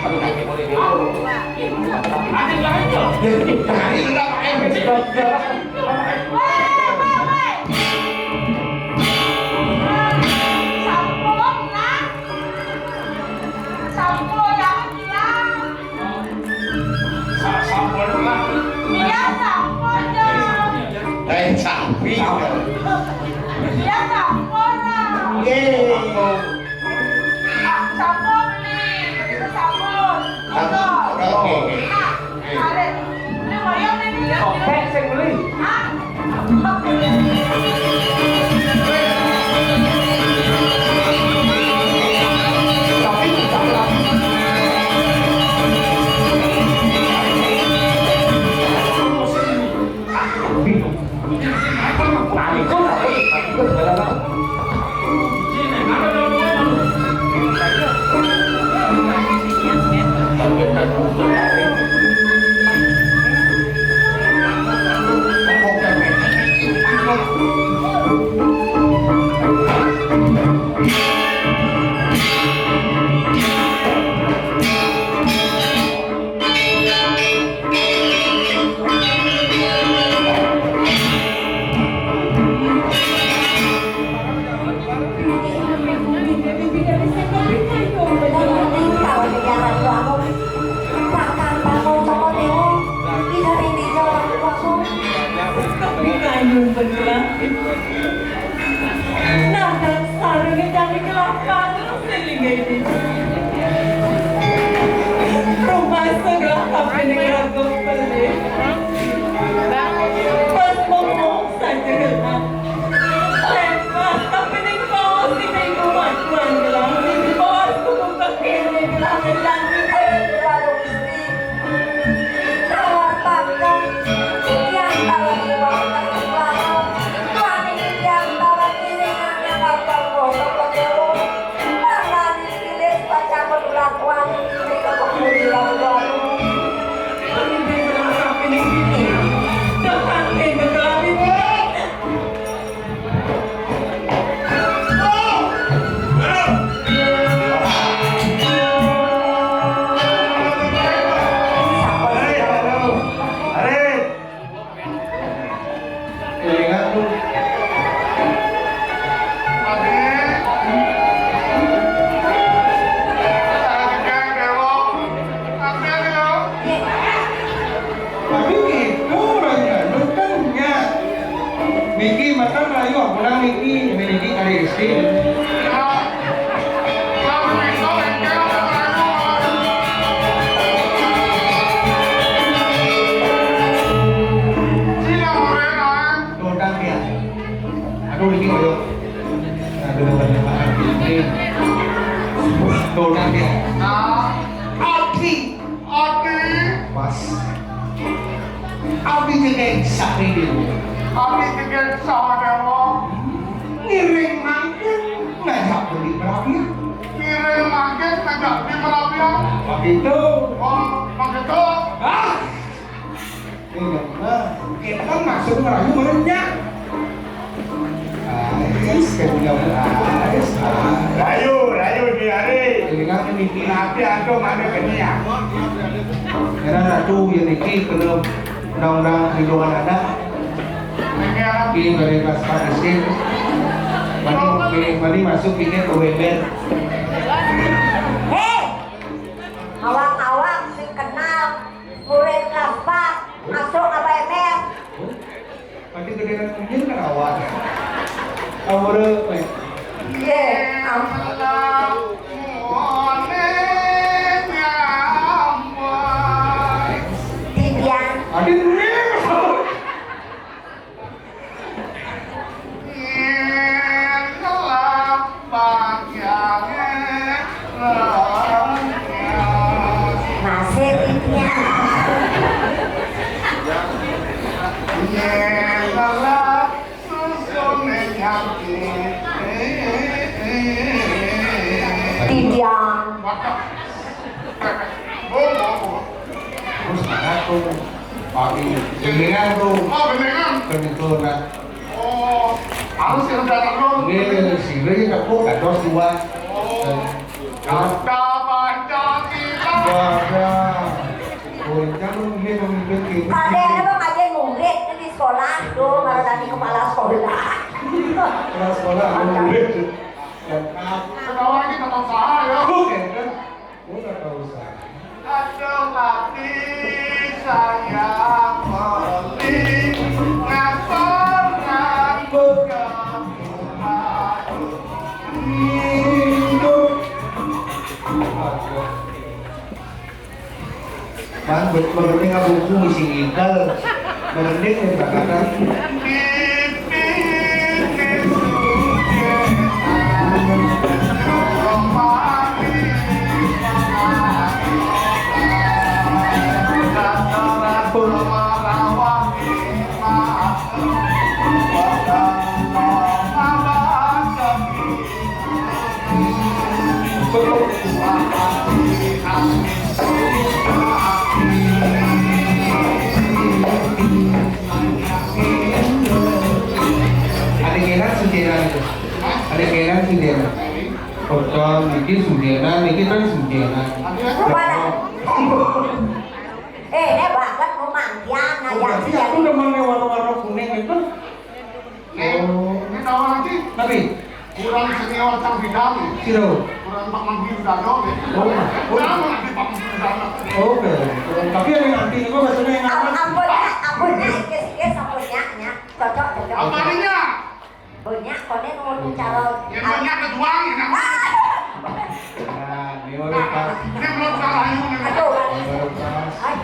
Eh, sapi. Nggih. Sampun, beli. Itu sampun. Sampun. Oke, oke. Nah, balik. Beli wayang ini ya. Oke, sing beli. Hah? Tapi tidak lagi. Nah, itu, Tapi kayun beneran. Nah, dasar ini cari kelapa terus ini, ini. Rumah segelah kafe negara gue beli. Pas ngomong saja gelah. Lepas, tapi ning bawah si minggu majuan gelah. Di bawah aku buka kiri gelah. Menjanji. Tapi gitu, Raja, lu kan nya. Niki makan rayu, pulang niki, ini niki kali istri. Tuh, tang dia. Aduh, ini koyo. Aduh, banyak banget ini. Tuh, tang dia. Ati. Ati. Pas. Abi jeneng sakri dia. Abi jeneng sahadewa. Ngiring mangkin ngajak beli perapian. Ngiring mangkin ngajak beli perapian. Begitu. Oh, begitu. Ah. Ini mah, kita kan maksud ngerayu menurutnya. Ah, yes, kemudian, ah, yes, ah. Rayu, rayu di hari. Ini kan ini. Tapi antum ada kenyang. Karena ratu yang niki belum undang-undang perlindungan anak. Ini dari kelas empat S D. Mani, mani, mani masuk ini ke W B. Hei! Awak-awak sing kenal murid kelas empat masuk apa M R? Pati gede mungkin kan awak. Kamu udah, weh. Iya, ampun. Tidian. Aduh, Nasib ini. Tidian. Terus mana tuh? Pagi. Gendengan tuh. Oh, gendengan. Kan itu, nah. Oh, harus yang datang dong. Ini, sini, ya, kok, kados dua. Oh. Kata Pancasila. Wadah. Oh, jangan, ini memimpin kita. Kadang apa ngajar murid di sekolah, tuh, malah tadi kepala sekolah. Kepala sekolah, murid. Ketawa lagi, ketawa salah, ya. Oke, kan? Udah, nggak usah. Aduh, hati saya pedih, ngapa ngambek kamu? Aduh, hidup. Man, bet-, bebeting abuku isi ngidal. Bebeting nih, bakatan. Ada kenan sendirian itu. Ada kenan sendirian. Betul, niki sendirian, niki kan sendirian. Rupanya. Eh, ini banget mau mangkian, oh, ngajak berarti sendiri. Aku udah mau warna-warna kuning itu. Nih, oh. Ini tahu nanti. Tapi? Kurang senior sang bidang. Siro. Kurang Pak Menteri Udano, ya. Oh. Kurang nanti Pak Menteri Udano. Oke. Tapi ada yang nanti, itu biasanya yang am-, aman. Ampun, ya, ampun, ya. Cocok, cocok. Apa artinya? Banyak, koné ngomong cara. Ya, banyak kejuang, ya, kan? Nah, ini baru pas. Ini belum salah, ini. Aduh. Ini baru pas. Hai.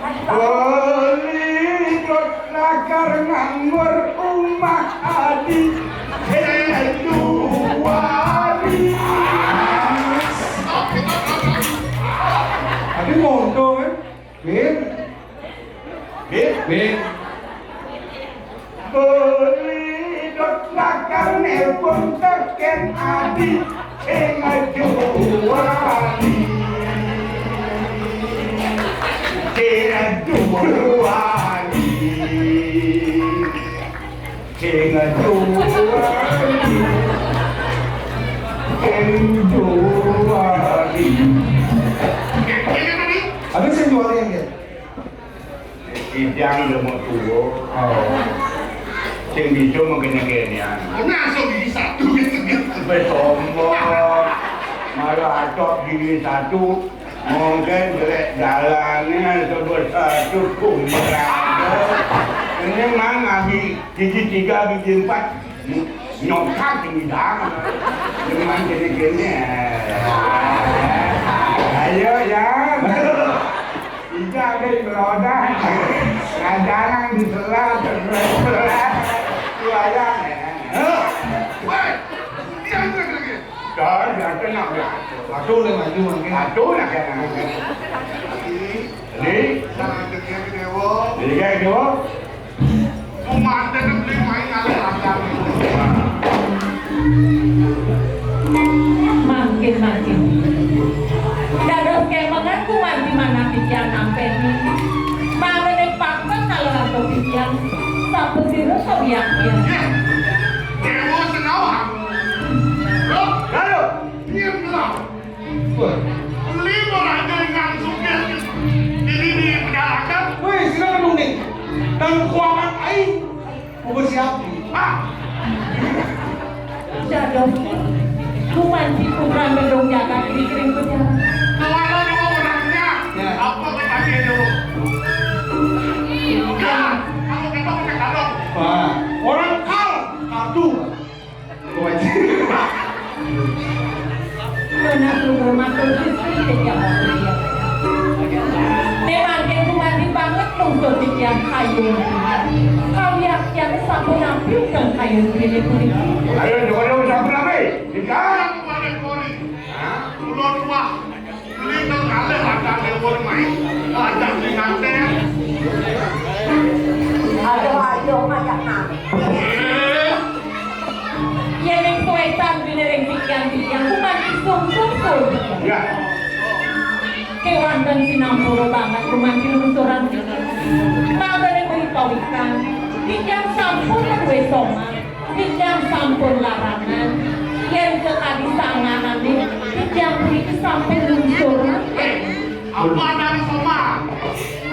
Hai. Beli dot lakar nganggur umah adi. Hei, juari. Tapi mau untung, kan? Bin. Bin. Bin. Beli dot lakar nelpon tekén adi sing ajuwali. Sing ajuwali. Sing ajuwali. Sing ajuwali. Habis sing jual yang dia. Kijang udah mau tua. Oh. Sing bisa mengkene-kenean. Nah, sok gigi satu gitu, gitu. Sampai sombong. Malah acok gigi satu. Mungkin jelek jalannya, coba satu kumpul. Ini mang abi gigi tiga, gigi empat. Nyokap ini dah. Ini mang gini-gini. Ayo, ya. Ija ada di beroda. Ngajaran di sela, terus sela. Luayan, ya. Woi, dia itu lagi. Dah, dia tenang, ya. Aduh, le maju, mungkin. Aduh, nak kena. Jadi, nah, jadi kayak dewa. Jadi kayak dewa. Kumanten beli main alih lancar. Mangkin, mangkin. Dados kemengan kumanti manah titiang nampi. Mangene papan kalau ratu titiang. Sapa sira sawiakti? Dewa Senawang. Loh, lalu, diam dulu. Wah. Lima raja ingkang sugih ini dipenjarakan. Wih, sira menunggu. Dan kuangan aing. Bubur siap. Ah. Dados kumanti putra gedung jagat di kering penjara. Kalau ada dua orangnya, ya. Apa kata dia dulu? Ya, kalau kita pakai kalung. Wah, orang kal, kartu. Benar, luhur matur Gusti, titiang matur. Mangkin kumanti banget lungsur titiang kayun. Kawiaktian sampun nampi ingkang kayun puniki. Ayo, coba dong, sampun nampi. Tiga. Hah? Ulun wah. Beli nang kalih ada dewa main. Ada di nganten. Aduh, aduh, ngajak nang. Eh. Yén ing suétan biniring titiang-titiang kuman isung sungkul. Ya. Kéwanten sinampura banget kuman dilungsuran titiang. Mangkane beri pawikan, titiang sampun madué somah, titiang sampun larangan. Yén sakadi sanganané, titiang puniki sampun lungsur. Apa nang somah?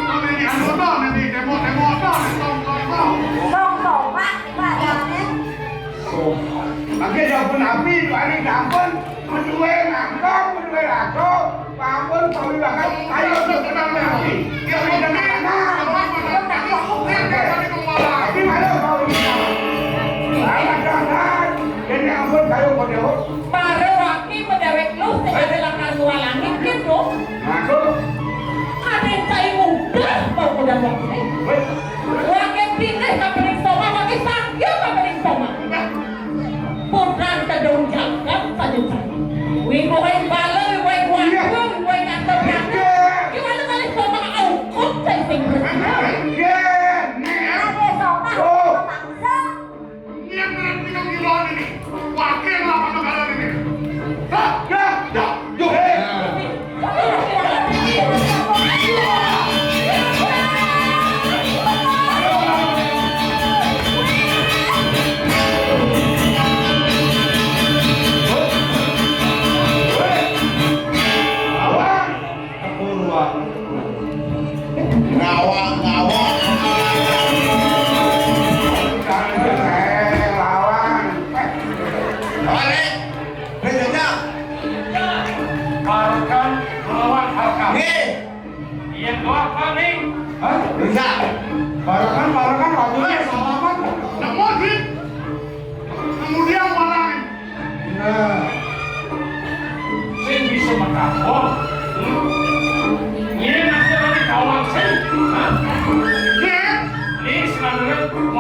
Apa ini anu to, ini demo-demo to, ini tong-tong to. Tong-tong, Pak, Pak, ya, nih. Mangke sampun api, duaning sampun, menduwe nangkep, menduwe raga, sampun pawi bakal, ayo, ayo, tenang, tenang, api. Ya, ayo, tenang, tenang. Tapi malah kau ini. Ayo, tenang, tenang. Ini ampun, kayu model. Para waki medewek lu, sing ada lakar ngualangi, gitu. Ngaku. Ada yang cai mudah, mau kuda waki. Weh. Waki pindah ke piring soma, waki sanggil ke piring soma. Putra kedung jagat saja cai. Wih, wih, bala, wih, wih, waduh, wih, ngatur, ngatur. Gimana kali soma, angkut, cai sing bersih. Iya, nih. Ada soma, oh. Paksa. Niat berat kita gila ini. Wakil lapan negara ini. Dah, dah, dah. Yo, eh. Ngawang, ngawang.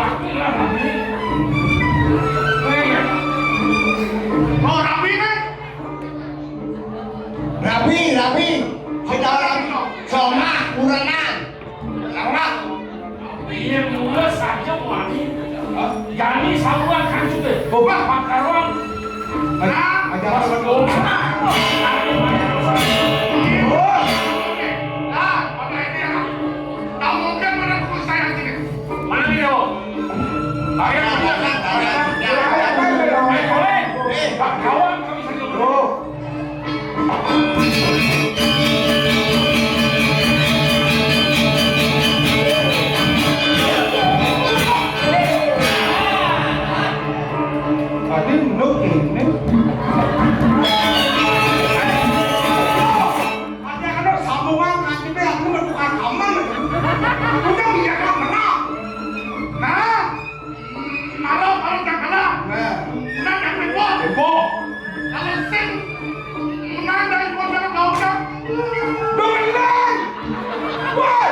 Rabi lah, rabi. Oh, rabi kan? Rabi, rabi. Secara rabi. Soma, kurenan. Lawak. Iya, mula saja wani. Hah? Jani saluan kancut deh. Oh, Pak. Pakaruan. Nah, aja pas apa? Doma. Nah, pada ini ya. Tak mungkin mana kuku saya sini. Mana dia? Ayo, ayo, ayo. Eh, boleh. Eh, Pak Kawan kami saja. Oh. Tadi nduk ini. Ada anak sambungan, nanti deh, aku mau tukar kamar. Udah, biar kamu menang. Nah. Kalau, kalau tak kalah, nah, menang yang tempo. Tempo. Kalau sing menang dari kota kau kan, menang. Wah.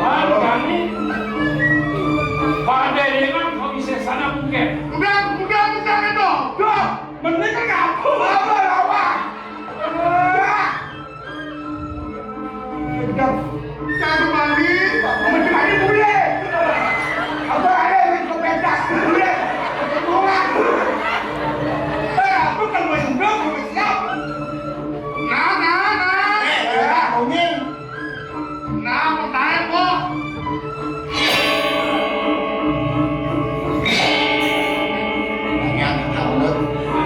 Lalu kami pada dengan kau bisa sana mungkin. Udah, udah, udah itu. Udah. Mending kan ngaku apa lawan? Udah. Udah. Jangan kembali. Kamu cuma ini boleh. Apa ada yang ikut pentas? Boleh. Tolak. Eh, aku kan mau hidup, mau siap. Nah, nah, nah. Eh, eh, Ungil. Nah, mau tarik, kok.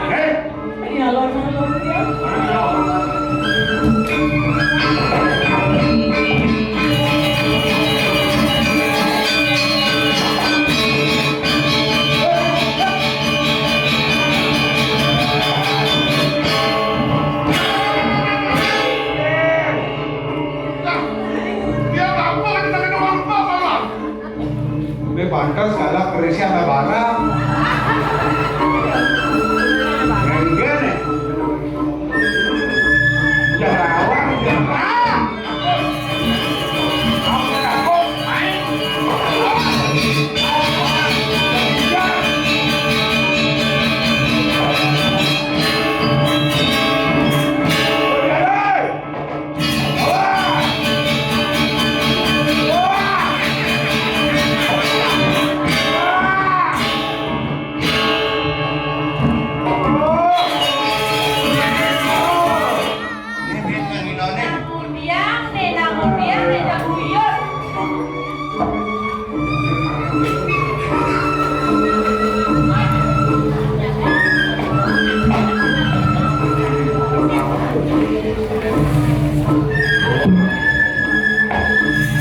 Hei. Ini alon-alon ya. Dia apa? Kita minum apa, Bang? Ini pantas galak berisi sama barang. Enggak nih. Jangan, jangan. Aku takut. Biang nih, namun biang nih, tak buyut.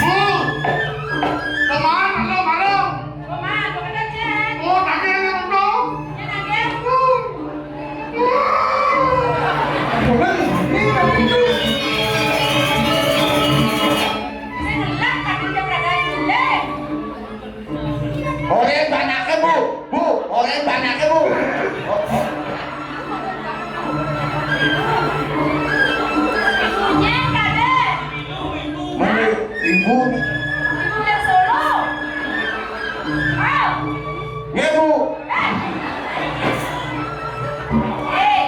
Bu, kemana lo, Maro? Kemana, kemana, Cek? Oh, tadi ada ngomong. Ya, tadi. Orén banaké, Bu. Bu, orén banaké, Bu. Mana ibu? Ibu dari Solo. Ah. Nggih, Bu. Eh.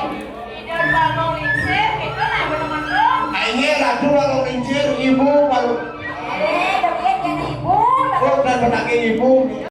Ida balong lingsir, gitu nah, bener-bener. Aing ratu balong lingsir, ibu balong. Eh, tapi kan jadi ibu, tapi oh, dan benake ibu.